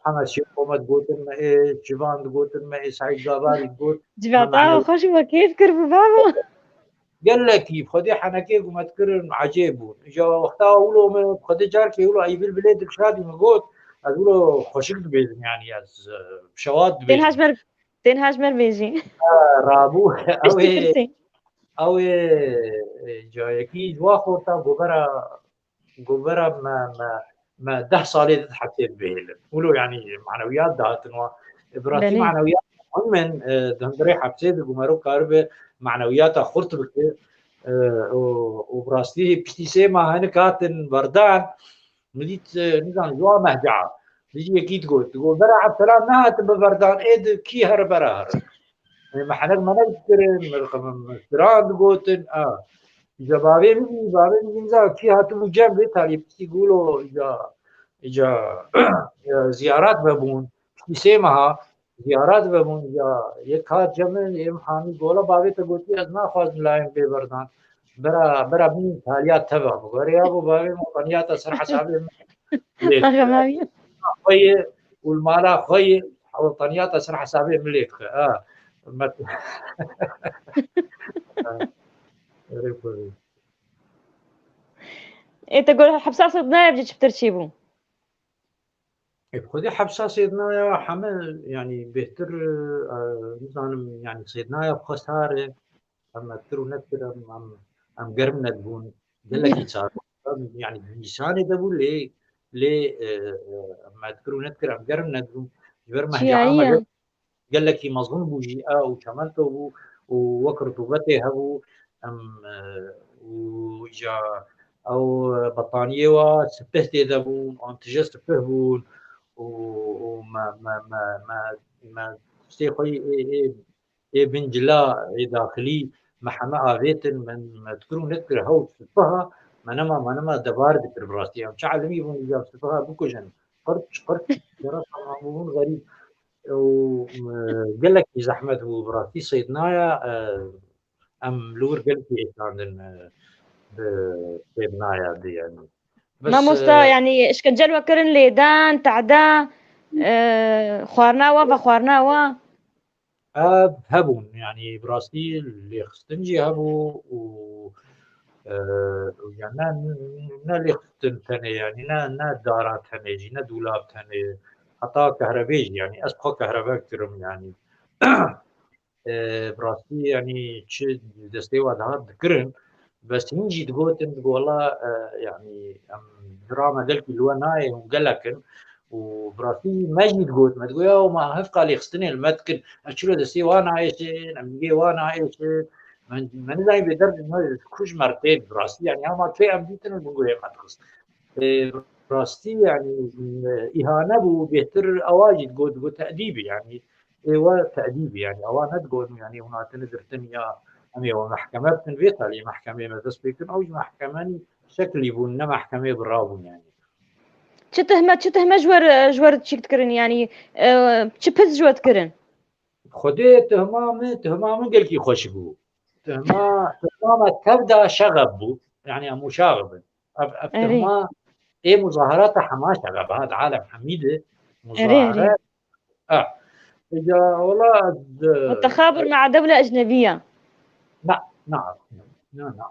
heme şêxo me digotin me ê, çivan digotin me ê, Seîd Gabarî digot. Civata xweş bû, kêf kir bû babo. Gelekî, bi Xwedê henekê ku me dikirin ecêb bûn. Îja wexta wilo me, bi Xwedê carkê wilo ey bilbilê dilşadî min got, ez wilo xweşik dibêjim, yanî ez, e, bi şewat dibêjim. Tên hejmer, tên hejmer bêjî. Ha, rabû, ew ê, ew ê, e, cayekî ji wa xorta govera govera me, me, me deh salê di hepsê dibihêlin. Wilo, yanî, manewiyat dihatin wa. E, bi rastî manewiyat muhim in, e, di hundirê hepsê de ku mero karibe manewiyata xurt bike. E, û, û bi rastî piştî sê mah hinek hatin berdan, min dît, e, nizanim, ji wan mehca. Min jî yekî digot. Digot, bera Ebdselam nehatibe berdan, ê di kî here bera here. E, me henek menek dikirin, me, me, me stran digotin, a. Îca bavê min jî, bavê min jî niza kî hatibû cem vê talî, piştî gulo îca, îca, e, ziyaret vebûn. Piştî sê meha ziyaret vebûn, îca yek hat cem min, ê min hamî gola bavê te gotî, ez naxwazim layên bê berdan. Bera, bera min taliya te ve. Min got, ya bo bavê min, qeniyata ser hesabê min. Lê xwe ye û li mala xwe ye, hewtaniyata ser hesabê min lê dixe. Ha. Me-, Erê xwedê. Ê, te got hepsa Sêdnaya bi çi pitir çêbû? Ê, bi xwedê hepsa Sêdnaya heme, yanî bêhtir, e, nizanim, yanî Sêdnaya bi xwe sar e. Em me kir û nekir, em, em, em germ nedibûn. Gelekî sar. Em, yanî di nîsanê de bû, lê Lê, e, e, me dikir û nedikir, em germ nedibûn. Ji ber mehca Çiyayiya? Gelekî mezin bû jî, e, û çemento bû û wek rutubetê hebû, em, e, û îja ew betaniyê wa sipih tê de bûn, an tije sipih bûn û, û me, me, me, me, me tiştê xwe yê ê, ê, ê bin cila, ê daxilî me heme avêtin, me, me dikir û nedikir hew sipiha, me nema, me nema debar dikir bi rastî. Em çi elimî bûn, îja sipiha bikujin. Qirç, qirç, jera tamam bûn xerîb. û, e, gelekî zehmet bû, bi rastî Seydnaya, e, em li wir gelekî êşandin, e, bi Seydnaya de, yanî. Bes, Mamosta, e, yanî, işkence li we kirin, lêdan, tehda, e, xwarina we, vexwarina we? Ev hebûn, yanî, bi rastî lêxistin jî hebû û, e, û ya ne, ne lêxistin tenê, yanî, ne, ne dara tenê jî, ne dûlab tenê, heta kehrebê jî, yanî, ez xwe kehrebe kirim, yanî. E, bi rastî, yanî, çi destê we dihat dikirin, bes hîn jî digotin, digo, wela, e, yanî, em, dira me gelkî li we nayê, hûn gelek in. Û bi rastî me jî digot, me digo, ya, ma hevqa lêxistinê li me dikin, em çilo destê wan nayêşin, em nigê wan nayêşin. Me, me nizanî bêder me ku ji me re tên, bi rastî, yanî, hema kê em dîtin, li bin guhê me dixist. E, bi rastî, yanî, e, îhane bû, bêhtir ewa jî digot, digot, tedîbî, yanî, ê we tedîbî, yanî, ewa nedigot, yanî, hûn hatine girtin ya em ê we mehkeme bikin, vê talî mehkemeyê me dest pê kirin, ew jî mehkemenî şekilî bûn, ne mehkemeyê bi ra bûn, yanî. Çi tehme, çi tehme ji we re, ji we re çîk dikirin, yanî, e, çi pirs ji we dikirin? Xwedê tuhma min, tuhma min gelkî xweş bû. Tuhma, tuhma me tev da şexeb bû. Yanî em û şaxib in. Ev, ev Erê. Tuhma ê muzaherata hema şexeb ha, di alem hemî de Erê, erê. Muzahere. Ah. Îca wela ez, e, والتخابر مع دولة أجنبية. Na, na, na, na.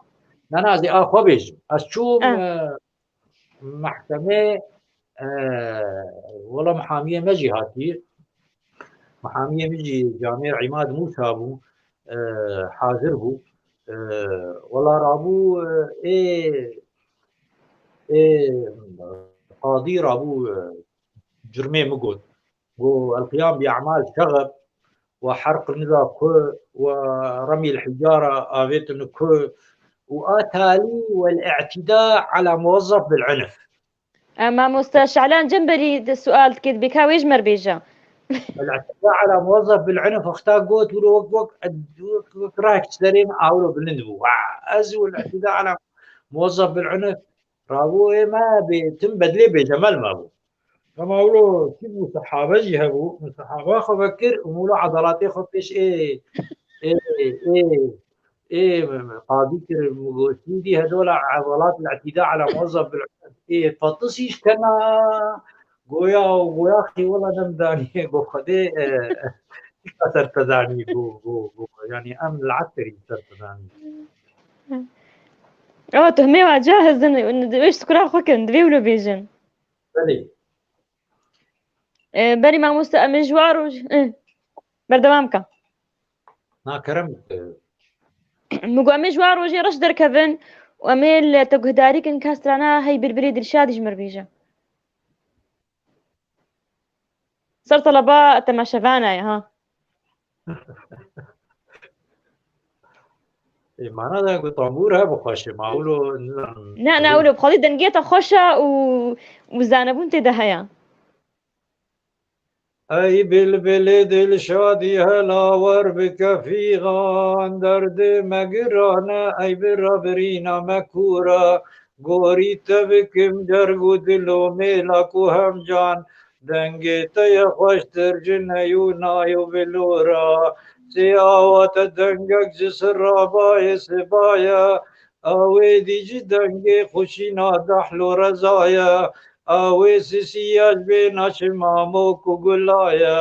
Na, na, ez ê a xwe bêjim. Ez çûm, Ah. e, mehkemê, e, wela mihamiyê me jî hatî. Mihamiyê min jî camêr Îmad Mûsa bû, e, hazir bû. E, wela rabû, e, ê, ê, qadî rabû, e, curmê min got. Got, القيام بأعمال شغب وحرق نزا ku, ورمي الحجارة avêtin ku, û a talî والاعتداء على موظف بالعنف. E, mamoste Şalan Cemberî de sual dike, dibê ka wê ji me re bêje. الاعتداء على موظف بالعنف, wexta got, wilo wek, wek, wek, wek rek serê min awro bilind bû. Wa, ez والاعتداء على موظف بالعنف. Rabû ê me bê tim bedlê bêjemel me bû. Dema wilo çi bû, sehaba jî hebû, min sehaba xwe vekir û wilo edaletê xwe pêş ê, ê, ê, ê, qadî kir, min got, "Sîdî hedola edalet, الاعتداء على موظف بالعنف." Ê, patisî ji kena goya û goya xî wela dem danî, got, "Xwedê, e, e, ser te danî, got, got, got, yanî em li eserî ser te danî." Ewa, tuhmê wa cahizin, wê ji kura xwe kirin, divê wilo bêjin. Belê. E, belê mamoste, em ê ji wa roj-, e, berdewam ke. Na, kerem, e. Min got, em ê ji wa rojê reş derkevin û em ê li te guhdarî kin ka strana hey Bilbilê Dilşadî ji me re bêje. Ser teleba temaşevana ye, ha. Ê, mana da ku tambûr he bi xweş e, ma wilo, nizanim. Ne, ne, wilo, bi xwedî dengê te xweş e û, û zanebûn tê de heye. Ey bilbilê dilşadî hela wer bike fîxan, derdê me giran e, ey bira birîna me kûr e. Gorî te bikim cerg û dil û mêla ku hemcan, dengê te ye xweştir ji ney û nay û bilora. Sê awa te dengek ji sira bayê siba ye, ew ê dî ji dengê xweşîna dehl û reza ye. Ew ê sisî ye ji bê naçima mok û gula ye.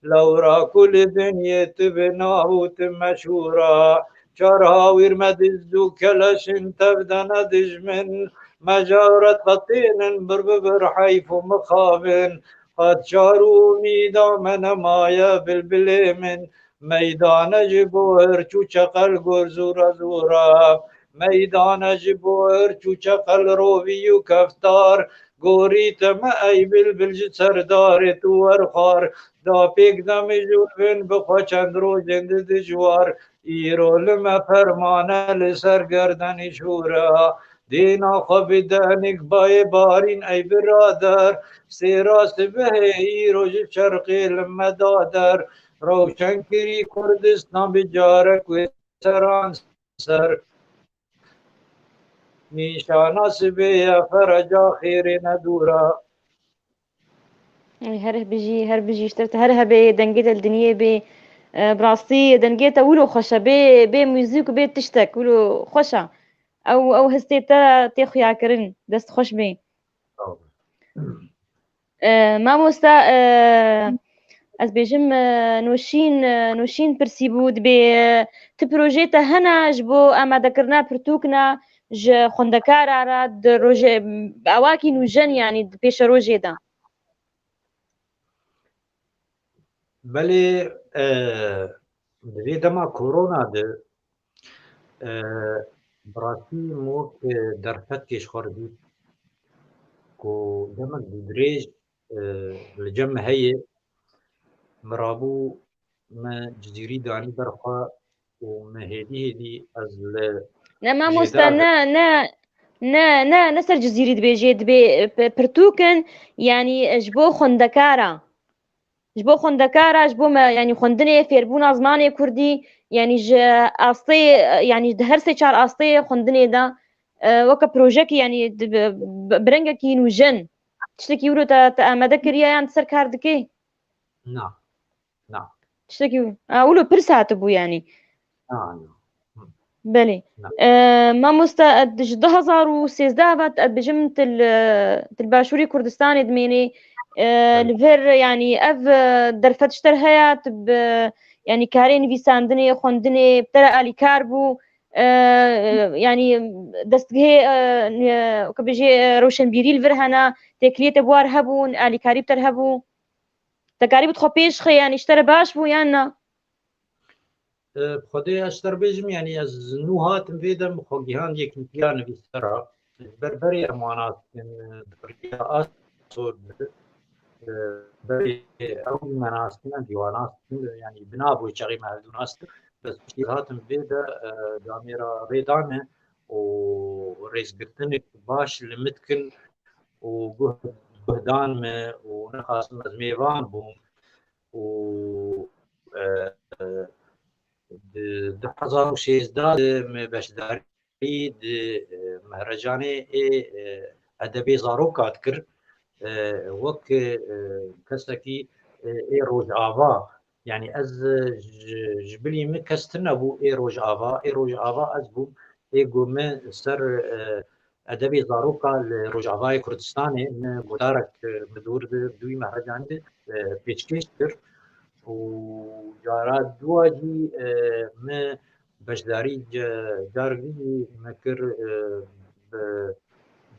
Lewra ku li dinyê tu bi nav û tu meşhûr e. Çar hawîr me diz û keleş in, tev de ne dijmin. Me ji ewret qetênin, bir bi bir heyf û mixabin. Qet çar û umîda me nemaye, bilbilê min. Meydane ji bo hirç û çeqel gor zûra zûra. Meydane ji bo hirç û çeqel rovî û keftar. Gorî te me ey bilbil ji serdarê tu werxwar. Da pêk demij û bin bi xwe çend rojên di dijwar. Îro li me fermane li ser gerdenî şûre. Dêna xwe bi denik bayê barîn ey birader. Sêra sibehê îro ji şerqê li me da der. Rewşenkirî Kurdistan bi carek wê seran ser. Nîşana sibê ye fereca xêrê ne dûr e. Ey, her bijî, her bijî, ji te her hebê, dengê te li diniyê bê. E, bi rastî dengê te wilo xweş e, bê, bê muzîk û bê tiştek, wilo xweş e. Ew, ew histê te tê xuyakirin, dest xweş bê. Sağ olun. E, mamosta, e, ez bêjim, e, Noşîn, e, Noşîn pirsî bû, dibê, e, ti projê te hene ji bo amadekirina pirtûkna ji xwendekara re di rojê, bi awakî nûjen, yanî di pêşerojê de? Belê, e, di vê dema korona de, e, bi rastî min wek, e, derfetkê ji xwe re dît ku demek dirêj, e, li cem me heye, min rabû me Cizîrî danî ber xwe û me hêdî hêdî ez li Ne mamosta, jêdara ne, ne, ne, ne, ne ser Cizîrî dibêjê, dibê, e, pe-, pirtûk in, yanî, e, ji bo xwendekara. Ji bo xwendekara, ji bo me, yanî xwendinê, fêrbûna zimanê kurdî, yanî ji astê, yanî di her sê çar astê xwendinê de, e, weke projekî, yanî di, bi, bi, bi rengekî nûjen. Tiştekî wilo te, te amade kiriye yan tu ser kar dikê? Na. Na. Tiştekî wilo. A, wilo pirs hatibû yanî. Na, na. Hı. Belê. Na. E, mamosta, e, ji du hezar û sêzdeh ve, e, bijim til, e, til Başûrê Kurdistanê dimênê. E, Belê. Li vir, yanî ev, e, derfet ji te re heye, tu bi, yanî karê nivîsandinê, xwendinê, bi te re alîkar bû. E, yanî destgehê, e, ne, ku bijê, e, rewşenbîrî li vir hene, têkiliyê te bi war hebûn, alîkarî bi te re hebû. Te karî bi xwe pêş xê, yanî ji te re baş bû yan na? E, bi Xwedê ez ji te re bêjim, yanî ez nû hatim vê dem, bi xwe gihand yekîtiya nivîsera. Ji ber berê em wan nas dikin, e, di biriya Aso de, e, berê ew jî me nas dikin, em jî wan nas dikin, yanî bi nav wê çaxê me hevdû nas dikin. Bes piştî hatim vê de, e, camêra rê dane û rêzgirtinek baş li min dikin û guh, guhdan me û nexasim ez mêvan bûm. û, e, e, di du hezar û şêzdeh de me beşdarî di, e, mehrecanê ê, e, edebê zaroka dikir. E, wek, e, kesekî, e, ê Rojava, yanî ez, e, ji, ji bilî min kes tune bû ê Rojava, ê Rojava ez bûm, ê ku min ser, e, edebê zaroka li Rojavayê Kurdistanê min guhdarek, e, min dûr di dûyî mehrecanî de, e, pêşkêş kir û cara dûa jî, e, min beşdarî ce-, carek din jî min kir, e, bi,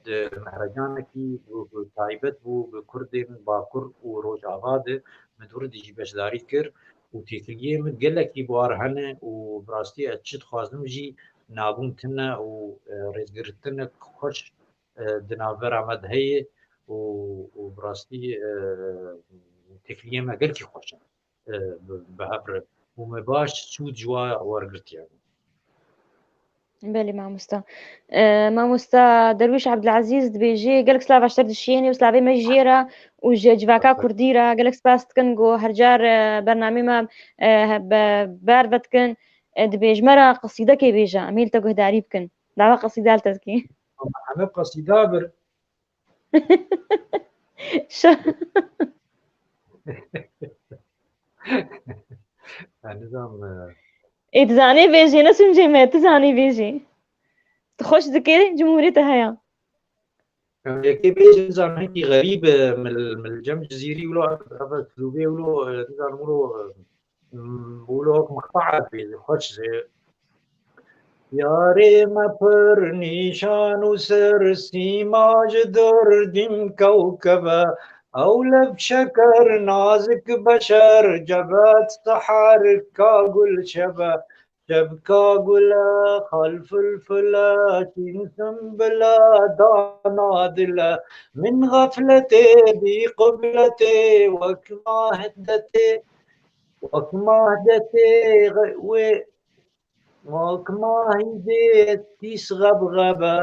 di mehrecanekî ku, ku taybet bû bi Kurdên Bakur û Rojava de, min dûr di jî beşdarî kir û têkiliyê min gelekî bi war hene û bi rastî ez çi dixwazim jî nabûn tune û, e, rêzgirtinek xweş, e, di navbera me de heye û, û bi rastî, e, têkiliyê me gelkî xweş e, e, bi, bi hev re û me baş sûd ji wa wergirtiye. Belê mamosta. E, mamosta Derwîş Ebdilezîz dibêjê, gelek slava ji te re dişiyêne û slavê me jê re û ji civaka kurdî re gelek spas dikin ku her car, e, bernamê me, e, he-, be-, ber vedikin. E, dibê ji me re qesîdekê bêje, em ê li te guhdarî bikin. Dava qesîda li te dikî. Ama heme qesîda bir. Şa- Ez nizam, e, Ê, tu zanê bêjê, ne sûncê me, tu zanê bêjê. Tu xweş dikê, cumhûrê te heye. Em yekê bêjin, nizam hingî xerîb e, mil, mil cem Cizîrî wilo, ev, ev, klûbê wilo, e, nizam wilo, e, m-, wilo wek miqta'a bêjin, xweş jê. Yarê me pir nîşan û ser sîma ji derdîm kewkebe, ew lev şeker nazik beşer cebet sehar ka gul şebe. Şevka gule, xal filfile, çîn simbile, dana dile. Min xefletê bî qibletê, wek mahdetê, wek mahdetê wê, wek mahîdê tîs xebxebe.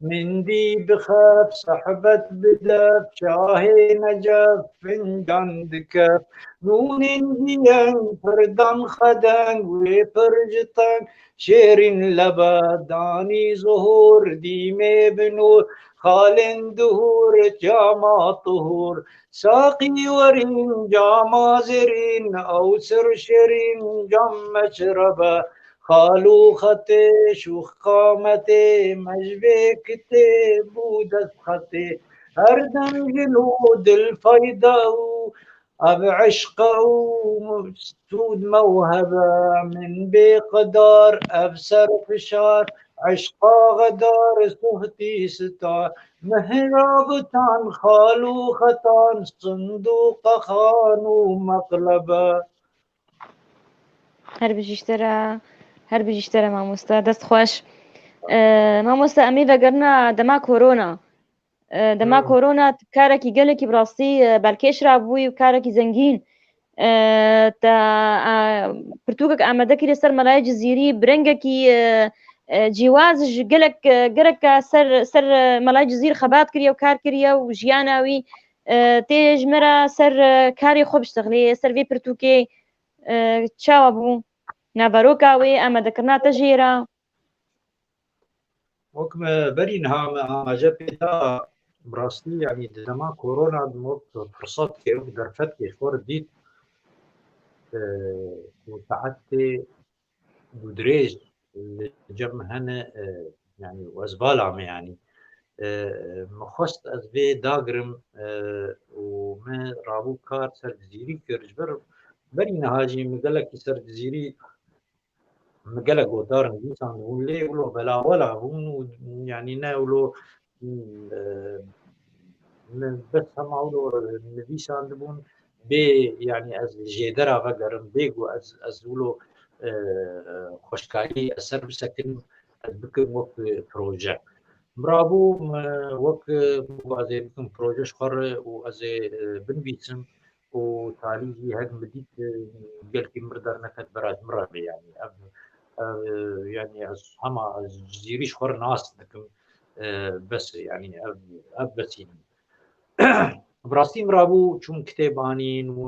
Min dî bixef, sehbet bidef, çahê necef, fincan dikef. Nûnên diyeng, pirdan xedeng, wê pir ji teng, şêrîn lebe, danî zuhûr, dîmê bi nûr, xalên duhûr, cama tuhûr. Saqî werîn, cama zerîn, ew sir şêrîn, cam meşrebe. Xal û xetê, şûx qametê, me ji vê kitêb û destxetê. Her dem ji nû dil feyda û ev eşqa û sûd mewhebe. Min bê qedar ev ser fişar, eşqa xedar suhtî sitar. Mihrabitan, xal û xetan, sinduqa xan û meqlebe. Her bijî ji te re, her bijî ji te re mamoste. Dest xweş. E, mamoste, em ê vegerina dema korona. E, dema Hmm. korona karekî gelekî bi rastî, e, balkêş rabûyî û karekî zengîn. E, te, e, pirtûkek amade kiriye ser Melayê Cizîrî, bi rengekî, e, e, cîwaz ji gelek, e, gerek ser, ser, e, Melayê Cizîrî xebat kiriye û kar kiriye û jiyana wî, e, tê ji me re ser, e, karê xwe biştexilê, ser vê pirtûkê, e, çawa bû? Naveroka wê, amadekirina te jê re? Wek me berî niha me amaje pê da, bi rastî, yanî di dema korona de wek firsetkê, wek derfetkê ji xwe re dît, e, û saetê dûdirêj li cem min hene, e, yanî û ez bala me, yanî, e, min xwest ez vê dagirim, e, û min rabû kar ser Cizîrî kir. Ji ber berî niha jî min gelekî ser Cizîrî min gelek gotar nivîsandibûn, lê wilo belawela bûn û, yanî, ne wilo, e, min bes hema wilo nivîsandibûn, bê, yanî, ez li jêdera vegerim, bê ku ez, ez wilo, e, xweşkarî ez ser bisekinim, ez bikim wek proje. Min rabû, min wek, e, ku ez ê bikim proje ji xwe re û ez ê, e, binivîsim, û talî jî hek min dît, e, gelkî min derneket bera ji min re bê, yanî ev, ev, yanî ez hema ez Cizîrî ji xwe re nas dikim, e, bes, yanî ev, ev besî min. Bi rastî min rabû çûm kitêb anîn û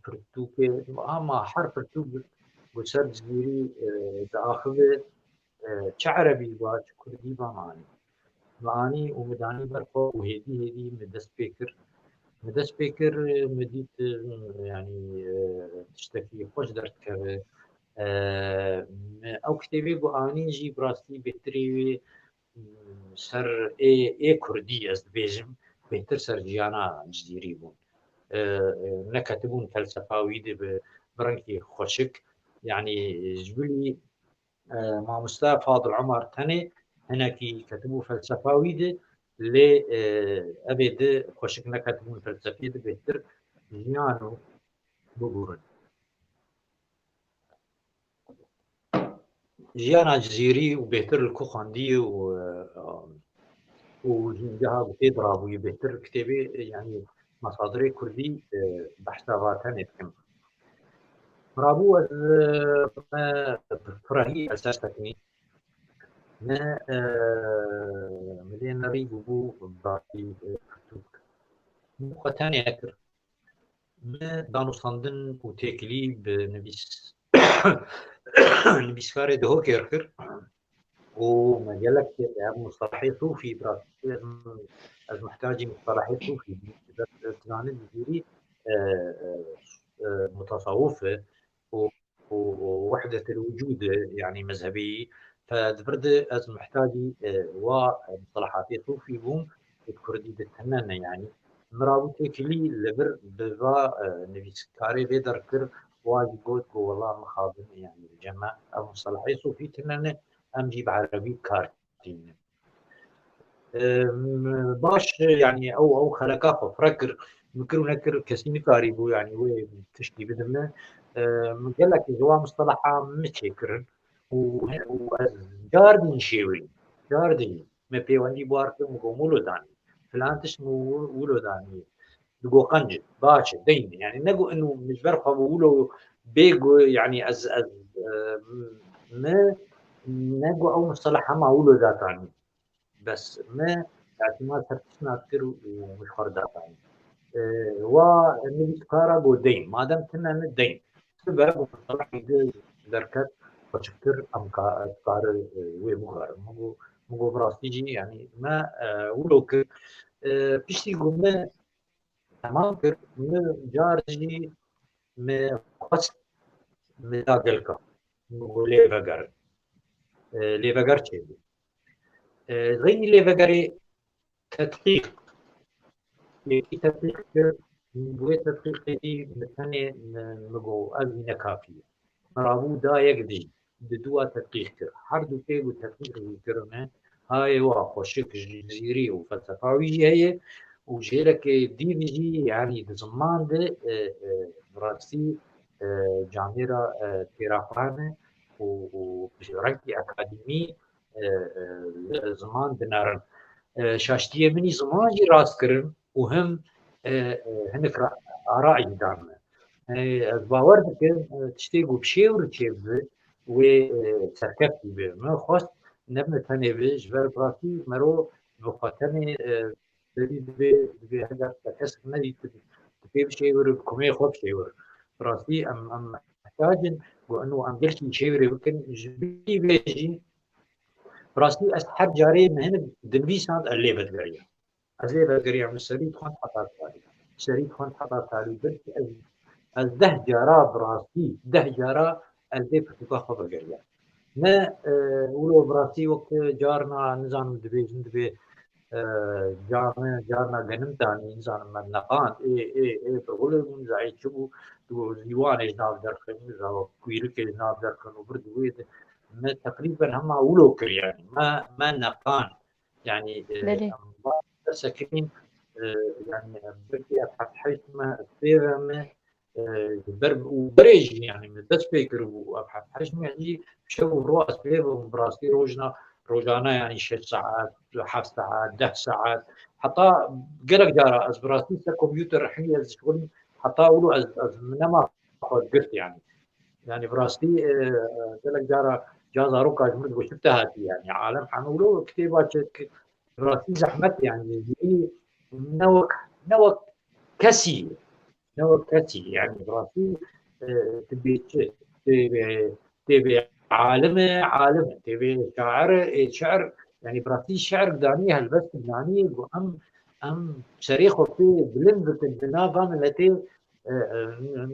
pirtûkê, hema her pirtûk ku ser Cizîrî, e, diaxive, e, çi erebî ba, çi kurdî ba, min anî. Min anî û min danî ber xwe û hêdî hêdî min dest pê kir. Min dest pê kir, min dît, e, yanî, e, tiştekî xweş derdikeve. E, min ew kitêbê ku anî jî bi rastî bêhtirê wê, e, ser ê, ê kurdî ez dibêjim, bêhtir ser jiyana Cizîrî bûn. E, e, neketibûn felsefa wî de bi, bi rengekî xweşik. Yanî ji bilî e, mamoste Fadil Omar tenê hinekî ketibû felsefa wî de, lê, e, evê di xweşik neketibûn felsefê de bêhtir jiyan û bigurin. Jiyana Cizîrî û bêhtir li ku xwendî û, e, û jî geha ku tê dirabûyî bêhtir kitêbê, e, yanî mesadirê kurdî, e, behsa va tenê dikim. Rabû ez, e, me pirahî ez ser sekinî. Me, e, milê nerî bûbû batî, e, pirtûk. Min xwe tenê nekir. Me danûstandin û têkilî bi nivîs-, nivîskarê Dihokê re kir. û me gelek ev mustelahê sûfî, bi rastî ez, ez muhtacî mustelahê sûfî bûm. Ji ber tu zanî Cizîrî, e, e, e, mutasawif e û, û, û wehdetil wicûd e, yanî mezhebî. Fe di vir de ez muhtacî, e, wa mustelahatê sûfî bûm, û di kurdî de tune ne, yanî. Min rabû têkilî li vir bi va, e, nivîskarê vê derkir, wa jî got ku wela mixabin, yanî li cem me ev mustelahê sûfî tune ne, em jî bi erebî kar tînin. E, m-, baş, yanî ew, ew xeleka xwe pire kir, min kir û nekir, kesî nikarîbû, yanî wê tiştî bide min. E, min gelek ji wan mustelaha min çêkirin. û, û ez cardin şêwî, cardin me pêwendî buar kir, min got wilo danî. Filan tişt min wilo danî. Digo qenc e, baş e, deyn e. Yani nego inu min ji ber xwe bi wilo bê got, yani ez, ez, e, me nego ew musteleh hema wilo datanî. Bes me îtimat ser tişt nadikir û min ji xwe re datanî. E, wa nivîskara got deyn. Madem tune ne deyn. Sibe got musteleh îdi derket, xweşiktir em ka-, dikare, e, wê biguherin. Min got, min got bi rastî jî, yani me, e, wilo kir. E, piştî ku me temam kir, min car jî me xwest, me da gelka. Min got lê vegerin. E, lê veger çêbû. E, rêyî lê vegerê tedqîq. Yekî tedqîq kir, bi wê tedqîqê jî min tenê min, min got ev jî ne kafî ye. Min rabû da yek dijî, di dua tedqîq kir. Her du pê ku tedqîq jî kirine, hayê wa xweşik, jizîrî û felsefa wî jî heye û jêrekê dî jî, yanî di ziman de, e, e, bi rastî, e, camêra, e, têra xwe hene û, û bi rengî akademî, e, e, ziman dinerin. E, şaştiyê min î ziman jî rast kirin û him, e, e, hinek ra-, ara jî dan me. E, ez bawer dikim, e, tiştê ku bi şêwir çêbibe, wê, e, serkeftî be. Min xwest ne bi me tenê be, ji ber bi rastî mero bi xwe tenê, e, berî dibe, dibe heger te kesek nedîtin, tu pê bişêwir, bi kumê xwe bişêwir. Bi rastî em, em mihtacin ku eno em gelkî şêwirê bikin, ji bilî vê jî, bi rastî ez her carê min hinek dinivîsand, ez lê vedigeriya. Ez lê vedigeriya, min serî dixwend heta tarî. Serî dixwend heta tarî. Belkî ez, ez deh cara bi rastî, deh cara ez lê pirtûka xwe vegeriya. Ne, e, wilo bi rastî wek carna, nizanim dibêjin, dibê, e, carna, carna genim danî, nizanim me neqand, ê, ê, ê, bi rûlê bûn, zayê çi bû, tu zîwanê ji nav derxin, zawa kuyrikê ji nav derxin û bir di wê de me teqrîben hema wilo kir, yani me, me neqand. Yani, e, Belê. Em ba-, sekinin, e, yani, belkî ev heft heşt me, pê ve me, e, ber, û berê jî, yani, me dest pê kiribû, ev heft heşt me jî şev û roj ez pê ve, bi rastî rojna, rojane, yani, şeş saet, heft saet, deh saet, heta gelek cara ez bi rastî ser kompûter hingî ez dişixulîm, heta wilo ez, ez min nema xwe girt, yani. Yani bi rastî, e, e, gelek cara ca zaroka ji min digoşin te hatî, yani alem hemû wilo kitêba çêdikir. Bi rastî zehmet, yani jî ne wek, ne wek kesî, ne wek kesî, yani bi rastî, e, tu bê çi, tu bê, tu bê alim e, alim e, tu bê şair e, şiir, yani bi rastî şiir danî, helbest danî, ku em, em serê xwe pê bilind bikin di nava miletê, e, e,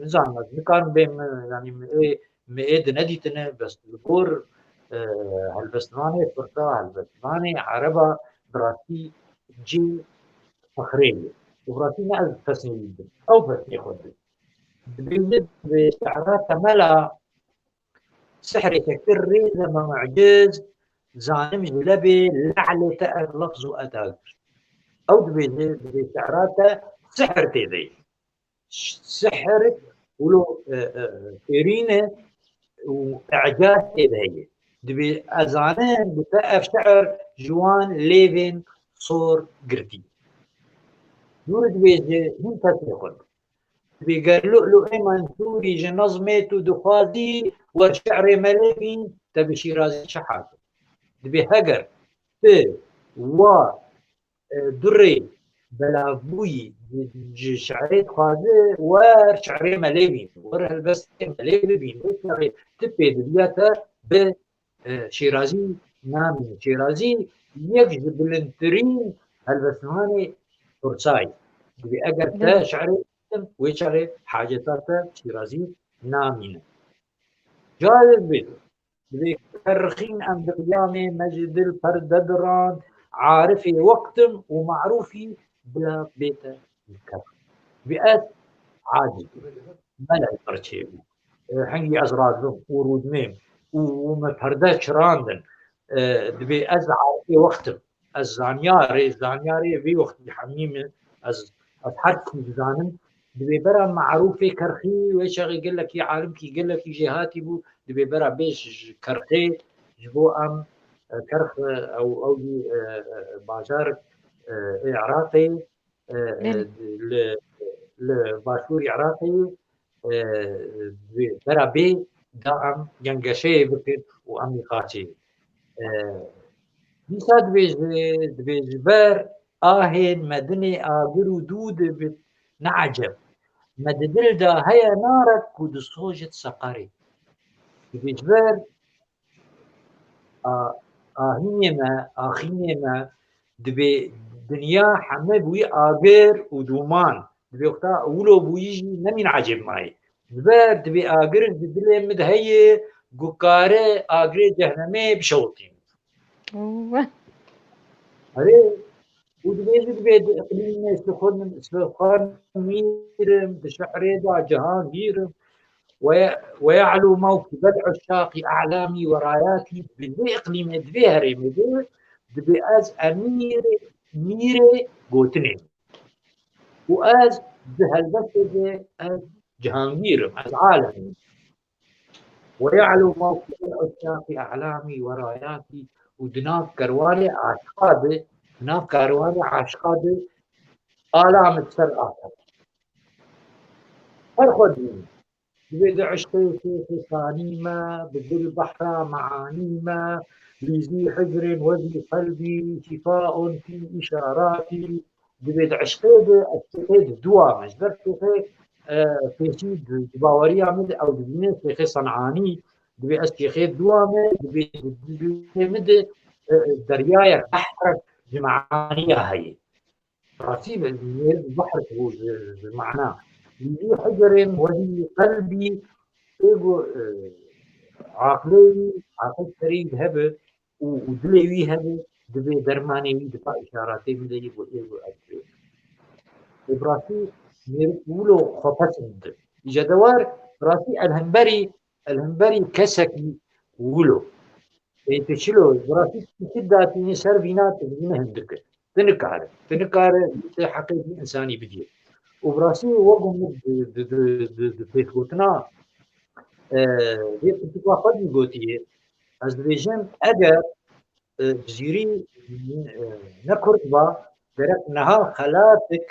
nizanim ez nikarim bê min, yani min ê, min ê di nedîtine, bes li gor, e, helbestvanê Tirka, helbestvanê Ereba bi rastî cî fexrê ye. Û bi rastî ne ez pesnê wî didim. Ew pesnê xwe didin. Dibêje, dibê şi'ra temela sihrê tektir rêze me muciz, zanim ji lebê le'lê te ev lefz û eda girt. Ew dibêje, dibê şi'ra te sihr tê de ye. Sihr wilo, e, e, şêrîn e û îcaz tê de heye. Dibê ez zanim bi te ev şi'r ji wan lêvên sor girtî. Dûr dibêje hîn pesnê xwe. Dibê ger Lu'lu'ê Mensûrî ji nezmê tu dixwazî wer şi'rê me lêvîn, te bi Şîrazî çi hate? Dibê heger tu wa e, durê belavbûyî ji, ji şi'rê dixwaze wer şi'rê me lê bîn, wer helbestê me lê bibîn. Wê çaxê tu pêdiviya te bi, e, Şêrazî namîne. Şêrazî yek ji bilindtirîn helbestvanê Firsayê. Dibê eger te Belê. şi'rê bikin, wê çaxê haceta te Şêrazî namîne. Carê dibê Dibê kerxîn em bi qiyamê me ji dil perde dirand, arifê wextim û marûfî bila bête li kerx. Bi ez aciz bûm. Mele li qirçê bû. E, hingî ez razim û rûdmêm û, û me perde çirandin. E, dibê ez arifê wextim. Ez zanyarê, zanyarê vê wextî hemî min, ez, ez her tiştî dizanim. Dibê bera marûfê kerxî, wê çaxê gelekî alimkî, gelekî jêhatî bû, dibê bera bê ji, ji Kerxê, ji bo em, e, Kerx, e, ew, ew jî, e, e, bajar, e, ê Iraqê, e, e, Belê. li, li başûrî Iraqê, e, dibê bera bê da em gengeşeyê bikin û em nîqaşê. E, dîsa dibê ji, dibê ji ber ahên me dinê agir û dû dibit, ne eceb. Me di dil de heye narek ku disojit seqerê. Dibê ji ber a-, ahînê me, axînê me, dibê dinya heme bûyî agir û dûman. Dibê wexta wilo bûyî jî nemîn ecêb mayê. Ji ber dibê agir di dilê min de heye, ku kare agirê cehnemê bişewitîn. Weh. Erê, û dibêjî dibê di iqlîmê Sixun, Sixun mîrim, di şehrê de cihangîrim. Ve, ve ya'lu mewkibel uşşaqi a'lami ve rayati, di vê iqlîmê, di vê herêmê de, dibê ez emîrê, mîrê gotinê. Û ez di helbestê de ez cihangîrim, ez alemî. Ve ya'lu mewkibel uşşaqi a'lami ve rayati, û di nav kerwanê aşiqa de, di nav kerwanê aşiqa de alamit ser axe. Her xwe dînim. Dibê di eşqê Şêxê Sanî me, bi dil behra meanî me, lîzî hicrên wezî qelbî, şîfaon fî îşaratî, dibê di eşqê de, eşqê de dua me. Ji ber Şêxê, e, pêşî di, di baweriya min de ew dibîne Şêxê Sen'anî, dibê ez Şêxê dua me, dibê di, di, di, min de, e, e, deryayek, behrek ji meaniya heye. Rastî be, mêrik behrek bû ji, ji mana. Lîzî hicrên wezî qelbî, ê ku, e, aqilê wî, aqil serî hebe, û, û dilê wî hebe, dibê dermanê wî dipa îşaratê min de yê ku ê ku ez dibê. Ê bi rastî mêrik wilo xwepesend di. Îca de war, bi rastî el hemberî, el hemberî kesekî wilo. Ê tu çilo, bi rastî tu çi datînî ser vîna tu vîne hindik e. Tu nikare. Tu nikare tu heqê vî insanî bidî. Û bi rastî wek min di, di, di, di, di pêşgotina, e, vê pirtûka xwe jî gotiye. Ez dibêjim, eger, e, Cizîrî, e, ne Kurd ba, gerek niha xelatik,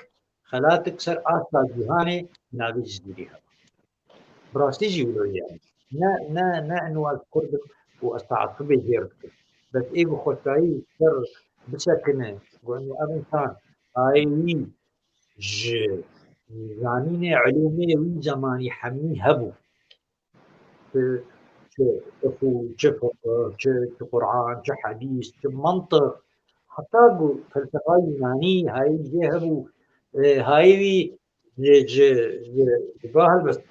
xelatik ser asta cîhanê navê Cizîrî hebe. Bi rastî jî wilo ye. Ne, ne, ne eno ez Kurd im û ez teasubê jêr dikim. Bes ê bi xweşayî ser bisekine, ku eno ev însan, ayê wî ji zanînê ilûmê wî zemanî hemî hebû. Çi, çi fiqh, çi fiqh, çi, çi Quran, çi hedîs, çi mantiq. Heta ku felsefa Yunanî hayê jê hebû, e, hayê wî ji, ji, ji, ji ba helbest,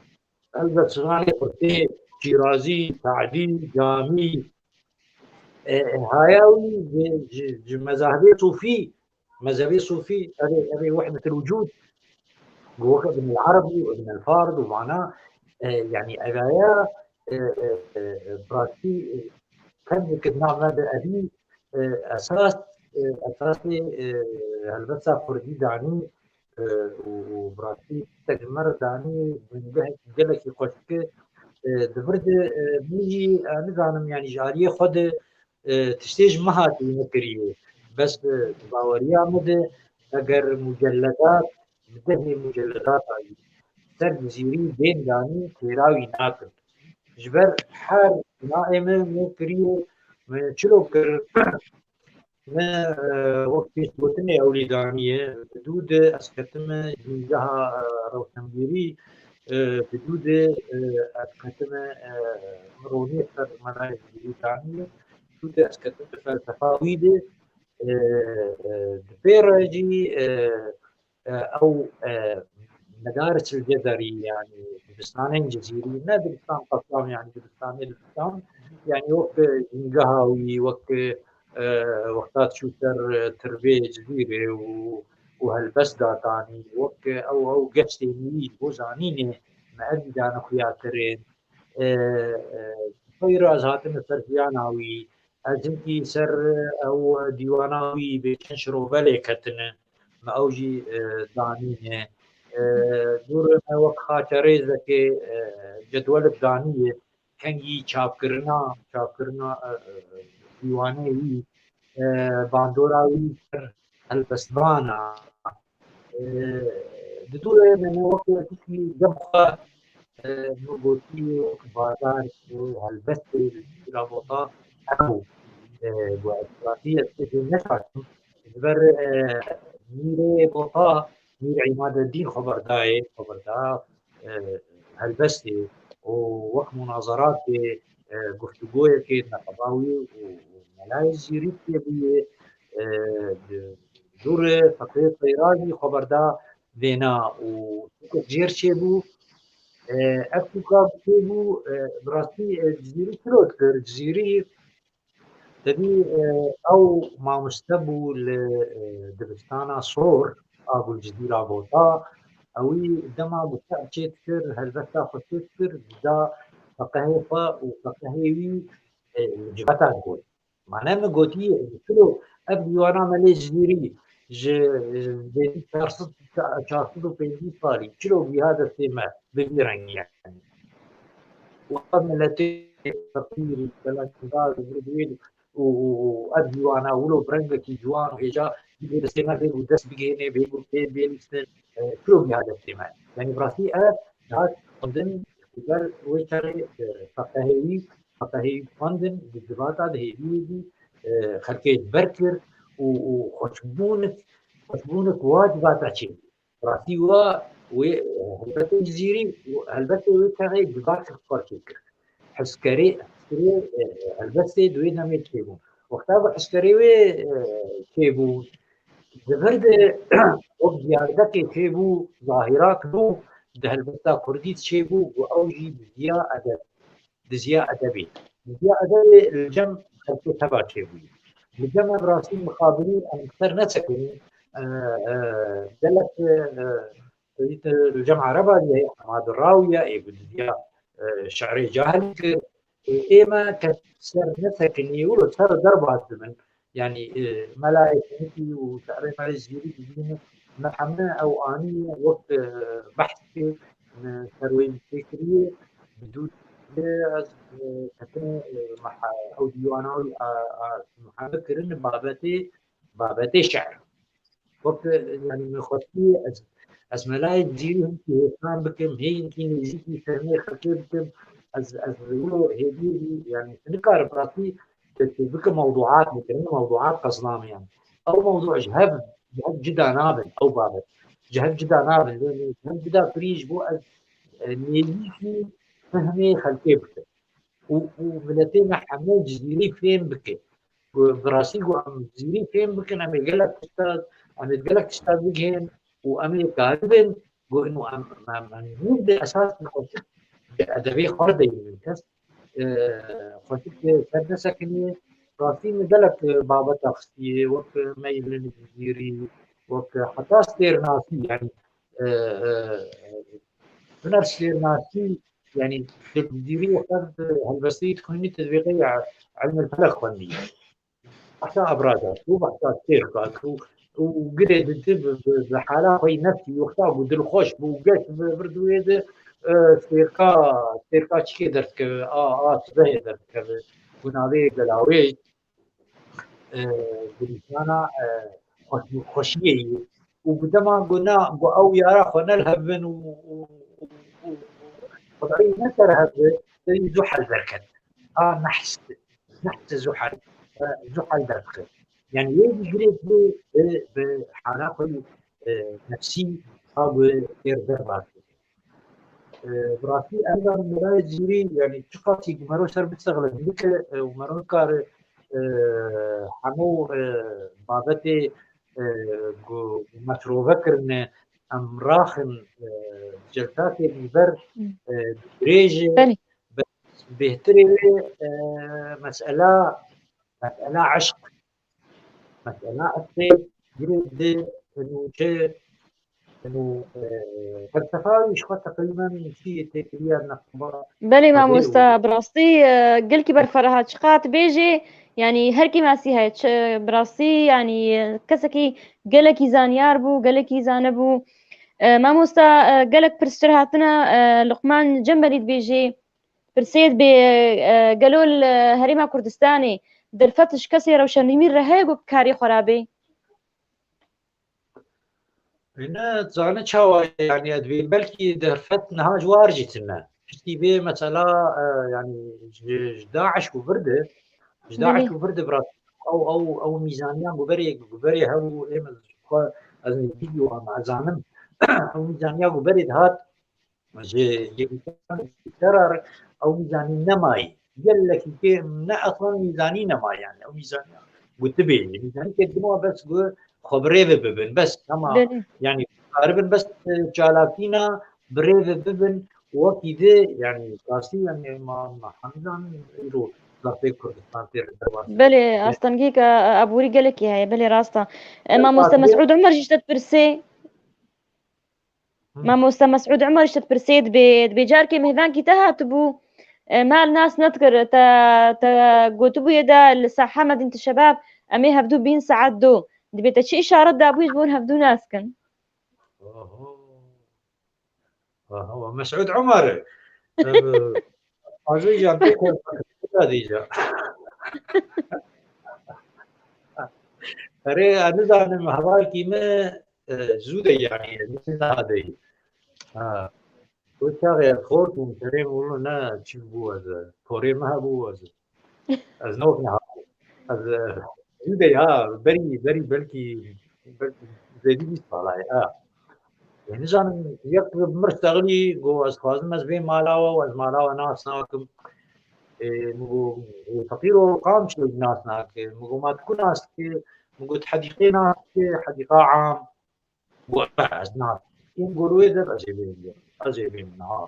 helbestvanê Xurtê, Şîrazî, Se'dî, Camî, e, e, haya wî ji, ji, ji mezahibê Sûfî, mezhebê Sûfî, ev ê, ev ê wehdetul wucûd, ku wek Ibn el-Arabi û Ibn el-Farid û vana, e, yanî evaya, e, e, e, e, bi rastî, e, kevnekê di nav me de evî, e, esas, e, esasê, e, helbesta Kurdî danî, e, û, û bi rastî tiştek ji me re danî, bingehekî gelekî xweşik e, e, di vir de, e, min jî, e, nizanim, yanî ji aliyê xwe de, e, tiştê ji min hatî nekiriye. Bes, e, di baweriya min de eger mucelledat, bi dehê mucelledata jî ser Cizîrî bên danî, têra wî nakin. Ji ber her binayê min, min kiriye, min çilo kir, min, e, wek pêşgotinê ewlî daniye, di dû de ez ketime jîngeha, e, rewşenbîrî, e, di dû de, e, ez ketime, e, min ronî ser melayê Cizîrî daniye, di dû de ez ketime felsefa wî de, e, e, di pê re jî, e, e, ew, e, medaris el-cezerî, yanî dibistanên Cizîrî, ne dibistan qesam, yanî dibistanê dibistan, yanî wek, e, jîngeha wî, wek, e, wexta diçû ser, e, tirbê Cizîrê û, û helbest datanî, wek, e, ew, ew geştên wî bo zanînê me ev jî dane xuyakirin. E, e, Xeyr ez hatime ser jiyana wî, ez hinkî ser, e, ew dîwana wî bê çend şirovelê ketine, me ew jî, e, danîne. E, dûr me wek xaçerêzekê, e, cedwelek daniye, kengî çapkirina, çapkirina, e, e, dîwanê wî, e, bandora wî kir helbestvana. E, di dûrê me ne wek tiştî gem xwe, e, min gotî wek bazar, e, helbestê li Rabota hebû. E, bu esasî ez tê neşaşim. Ji ber, e, Mîrê Bota, Mîr Îmadedîn xeberdayê, xeberda, e, helbestê û wek munazeratê, e, guftûgoyekê neqeba wî û, û Melayê Zîrî tê bûye, e, di dûrê Feqê Seyra jî xeberda vêna û tûkek jêr çêbû. E, ev tûka çêbû, e, bi rastî, e, Cizîrî çilo dikir. Cizîrî, tevî, e, ew mamoste bû li, e, dibistana Sor a Gulcizîra Bota. Ewî dema bi çer çê dikir, helbesta xwe çê dikir, dida feqehê xwe û feqehê wî, e, li civata digot. Mane min gotî, çilo ev dîwana Melê Cizîrî ji, ji çar sed, çar sed û pêncî salî, çilo giha destê me bi vî rengî yani. Û ev miletê feqîrî, felandar û vir wê û, û, û ev dîwana wilo bi rengekî ciwan û hêja bê destê me bê û dest bigihênê, bê û bê, bê lîstin, e, çilo giha destê me. Yani bi rastî ev hat xwendin, û ber wê çaxê, e, feqehê wî, feqehê wî xwendin, di civata, di hêviyê bû, e, xelkê ji ber kir û, û xweşbûnik, xweşbûnik wa civata çêbû. Rastî wa wê, e, helbestê Cizîrî û helbestê wê çaxê civata xwe çêkir. Hizkerê, hizkerê, e, helbestê di wê demê çêbûn. Wexta bi hizkerê wê, e, çêbûn, di vir de wek diyardekê çêbû, zahirak bû, di helbesta kurdî çêbû, û ew jî diziya edeb. Diziya edebê. Diziya edebê li cem xelkê teva çêbûyî. Li cem ev rastî mixabirî em ser nesekinî, e, e, gelek, e, e, li cem Ereba diye Hemad Rawiye, ê bi diziya, e, şerê cahil kir. Ê, ê me kes ser nesekinî, wilo ser derbas dibin. Yani, e, Melayê Şenikî û şerê Melê Zîrî dibînin, me hemû ew anî wek, e, behs kir, e, serweyî tê kiriye. Bi dû de ez, e, ketine, e, meha-, ew dîwana wî a, a, muheme kirin babetê, babetê şer. Wek, e, yani, min xwestî ez, ez Melayê Cizîrî hinkî hêsan bikim, hê hinkî nêzîkî sermê xelkê bikim. Ez, ez wilo hêdî, yani, nikarim rastî te, te bike mewduat, bikirine mewduat qezname yani. Ew mewdu ji hev, ji hev cida nabin, ew babet. Ji hev cida nabin, lê ji hev cida kirî ji bo ez, e, nêzîkî fehmê xelkê bikim. Û, û miletê me hemû Cizîrî fêm bike. Ku bi rastî ku em Cizîrî fêm bikin, em ê gelek tişta, em ê gelek tişta bigihên û em ê karibin, ku inu em, em, em, em, de esas bi xweşik bi edebê xwe deyînin kes. E, xweşik ser nesekiniye. Rastî min gelek, e, babeta xistiye, wek, e, meylin Cizîrî, wek, e, heta stêrnasî, yani, e, e, huner stêrnasî, yani, tu dîrî wexta tu helbestî dixwînî, tu divê qey ilmul felek xwendî. Wexta abraza, tu wexta stêrka, tu û girê didi bi, bi, bi hala xwe yî nefsî, wexta ku dilxweş bû, geş bi vir di wê de, e, stêrka, stêrka çikê derdikeve, a, a sibehê derdikeve, ku navê gelawêj, e, gulîstana, e, xweş-, xweşiyê yî. Û bi dema ku na, ku ew yara xwe ne li hev bin û, û, û, û, û xwedayî ne ser hev bi, serî Zuhel derket. A nehs, nehs Zuhel, e, Zuhel derdixe. Yani wê bi girê bi, bi, bi hala xwe, e, nefsî, a bi têr derbas. E, bi rastî, em de Melayê Cizîrî, yani çiqasî ku mero ser bistexilin bike, e, û mero nikare, e, hemû, e, babetê, e, ku metrove kirine, em raxin, e, celsatê mîber, e, dirêj e, Belê. Bêhtirê wê, e, mesela, mesela eşq. Mesela eşqê girê di nûçe, nû, e, felsefa wî ji xwe teqrîben çi yê têkiliya neqeba Belê xwedê mamosta, û bi rastî, e, gelkî ber xwe re hat çiqat bêjê, yani her kî masî heye, çi, bi rastî, yani, e, kesekî gelekî zanyar bû, gelekî zane bû. E, mamosta, e, gelek pirstir hatine, e, Luqman Cembelî dibêjê, Pirsê dibê, e, gelo li Herêma Kurdistanê derfet ji kesê rewşenbîr re heye ku karê xwe rabê? Ne, zane çawa, yani, ez dibêm belkî derfet niha ji war jî tune. Piştî vê mesela, e, yani, ji, ji DAIŞ û vir de, ji DAIŞ Belê. û vir de, bi rastî ew, ew, ew mîzaniya ku berê, ku berê hebû, êm ez xwe, ez nêzîkî wan, ez zanim, ew mîzaniya ku berê dihat, ji yekîtiyan şer ew mîzanî nemayî. Gelekî kêm ne, eslan mîzanî nemayî, yani ew mîzanî gotibê, mîzanî ke dima bes ku xwe bi rê ve bibin, bes, ama Belê. yani karibin bes, e, çalakîna bi rê ve bibin, wekî di, yani rastî, yani ma, ma hemî zanin îro zafê Kurdistan tê derbas. Belê, astengîka, e, aborî gelekî heye, belê rast e. E, Mamoste Mesûd Umer jî ji te dipirsê. Hı. Mamoste Mesûd Umer ji te dipirsê, dibê, dibê carkê mêvankî te hatibû, e, me li nas nedikir, te, te gotibûye de li Saha Medînetê Şebab, em ê hevdû bîn saet do. Dibê te çi îşaret dabûye ji bo hevdû nas kin? Oho. Oho, Mesûd Umer. Ev, Fazlî can, pê kol dîca. Erê, ez nizanim, hevalkî min, e, zû de, yani, niha de. Ha. Wê çaxê ez xort bûm, serê min wilo ne çi bû ez, e, porê min hebû ez. Ez nok niha. Ez, e, zû de ya, berî, berî belkî, belkî zêdî bîst sala ye, ha. Ê, nizanim, yek bi mir stexilî, got, ez dixwazim ez bêm mala we û ez mala we nas nakim. Ê, min got, ê, feqîro, qam çi nas nake? Min got, ma tu ku nas dike? Min got, hedîqê nas dike, hedîqa am. Got, ez nas. Ê, min got, wê de ez ê bêm, ez ê bêm niha.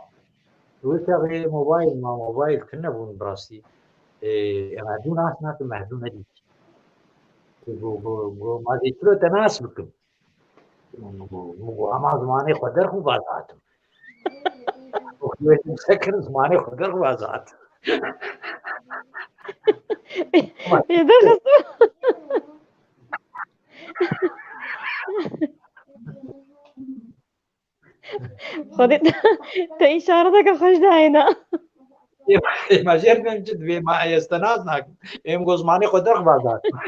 Wê çaxê mobayl, ma mobayl tune bûn bi rastî. Ê, em hevdû nas nakin, me hevdû nedît. Ê, got, got, got, ma zêtiro te nas bikim. Min got, min got, hema zimanê xwe derxî û vazatim. Wê min sekir zimanê xwe derxî û vazatim. Ê, derxist. Xwedê te, te îşareteke xweş dayê na. Ê, ê, ma jêr bim çi dibê, ma ez te nas nakim. Ê, min got zimanê xwe derxî û vazatim.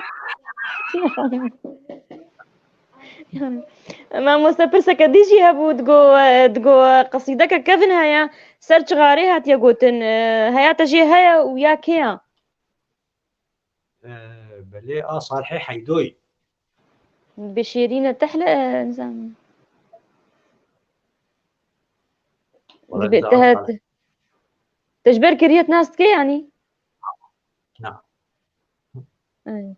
Mamoste, pirseke dî jî hebû, digo, digo qesîdeke kevin heye, ser çixarê hatiye gotin, e, heya te jê heye û ya kê ya? E, belê, a Salihê Heydoyî. Bi şêrîne tehle, e, nizam. Wala Dibe, nizam te, Salih. Te ji ber kiriye nas dike, yanî? Na. Ey.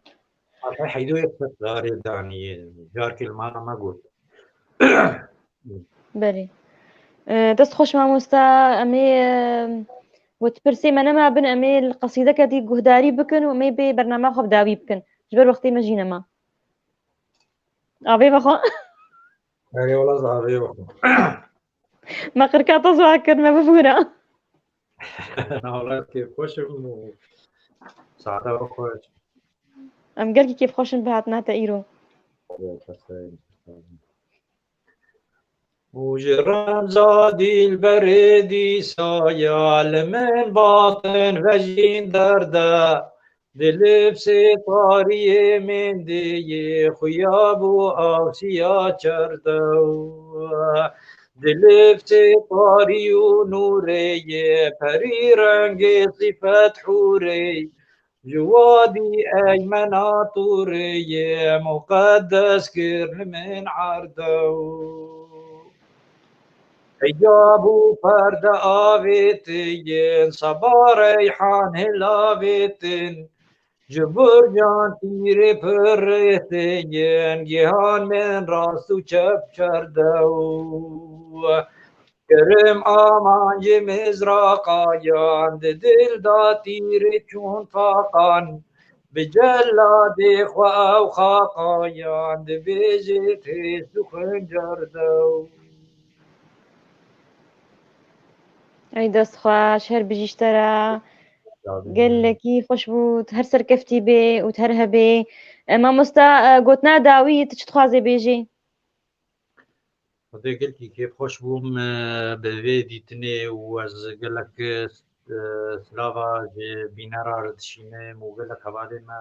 Alpay Heydo yek ser darê danî, carkê li mala me got. Belê. E, dest xweş mamosta, em ê, e, wet pirsê me nema bin, em ê li qesîdeke dî guhdarî bikin û em ê bê bernama xwe bi dawî bikin. Ji ber wextê me jî nema. Avê vexwe. Erê, wela ez avê vexwe. Me qirka te zwa kir, me bibûra. Na, wela kêfxweş im û saeta we xweş. Em gelkî kêfxweş in bi hatina te îro. Û ji remza dîlberê dîsa ya li min batin vejîn derde. Dilifsê tariyê mendê yê xuya bû awsiya çerdew. Dilifsê tarî û nûrê yê perî rengê sîfet hûrê. Ji wadî eymena tûrê yê muqeddes kir li min erdew. Hicab û perde avêtin, seba reyhan hilavêtin, ji burcan tîrê pirêtin, gihan min rast û çep çerdew. Kirim aman ji mizraqayan, di dil da tîrê çûn faqan, bi celadê xwe ew xaqayan, dibêjê têz û xincerdew. Ey dest xweş, her bijî ji te re. Gelekî xweş bû, her serkeftî bê û her hebê. E, mamosta, e, gotina dawî, tu çi dixwazê bêjî? Xwedê gelkî kêfxweş bûm, e, bi vê dîtinê û ez gelek, e, e, slava ji bînera re dişînim û gelek hevalê me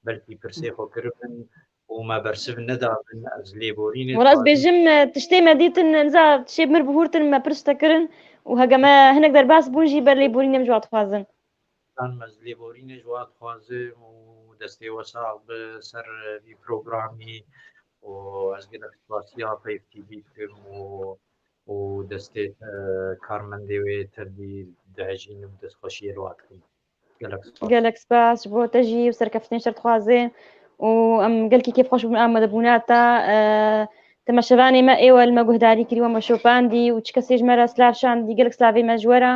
belkî pirsê xwe kiribin û me bersiv nedabin. Ez lêborînê Wala ez bêjim, e, tiştê me dîtin, niza tiştê bi mir bihurtin, me pirs te kirin û hege me hinek derbas bûn jî ber lêborînê em ji wan dixwazin. Tan me ez lêborînê ji wan dixwazim û destê we sax bi ser vî programî û ez gelek spasiya Peyv T V dikim û, û destê, e, karmendê wê tevî dihejînim û destxweşiyê li wan dikim. Gelek spas. Gelek spas ji bo te jî û serkeftinên şer dixwazin û em gelkî kêfxweş bûn amadebûna te. E, temaşevanê me ê we li me guhdarî kirî, we me şopandî û çi kesê ji me re silav şandî, gelek silavê me ji we re.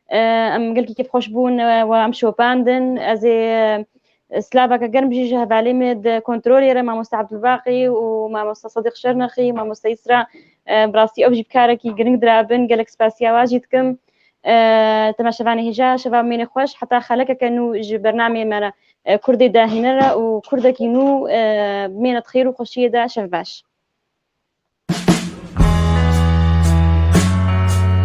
E, em gelkî kêfxweş bûn, e, we em şopandin. Ez ê, e, silaveke germ jî ji hevalê min di kontrolê re, mamoste Abdulbaqî û mamoste Sadiq Şernexî, mamoste Îsra, e, bi rastî ew jî bi karekî giring dirabin. Gelek spasiya wan jî dikim. E, temaşevanê hêja, şeva mêne xweş, heta xelekeke nû ji bernameyê me re, e, Kurdê dahîne re û Kurdekî nû, e, mêne di xêr û xweşiyê de, şev baş.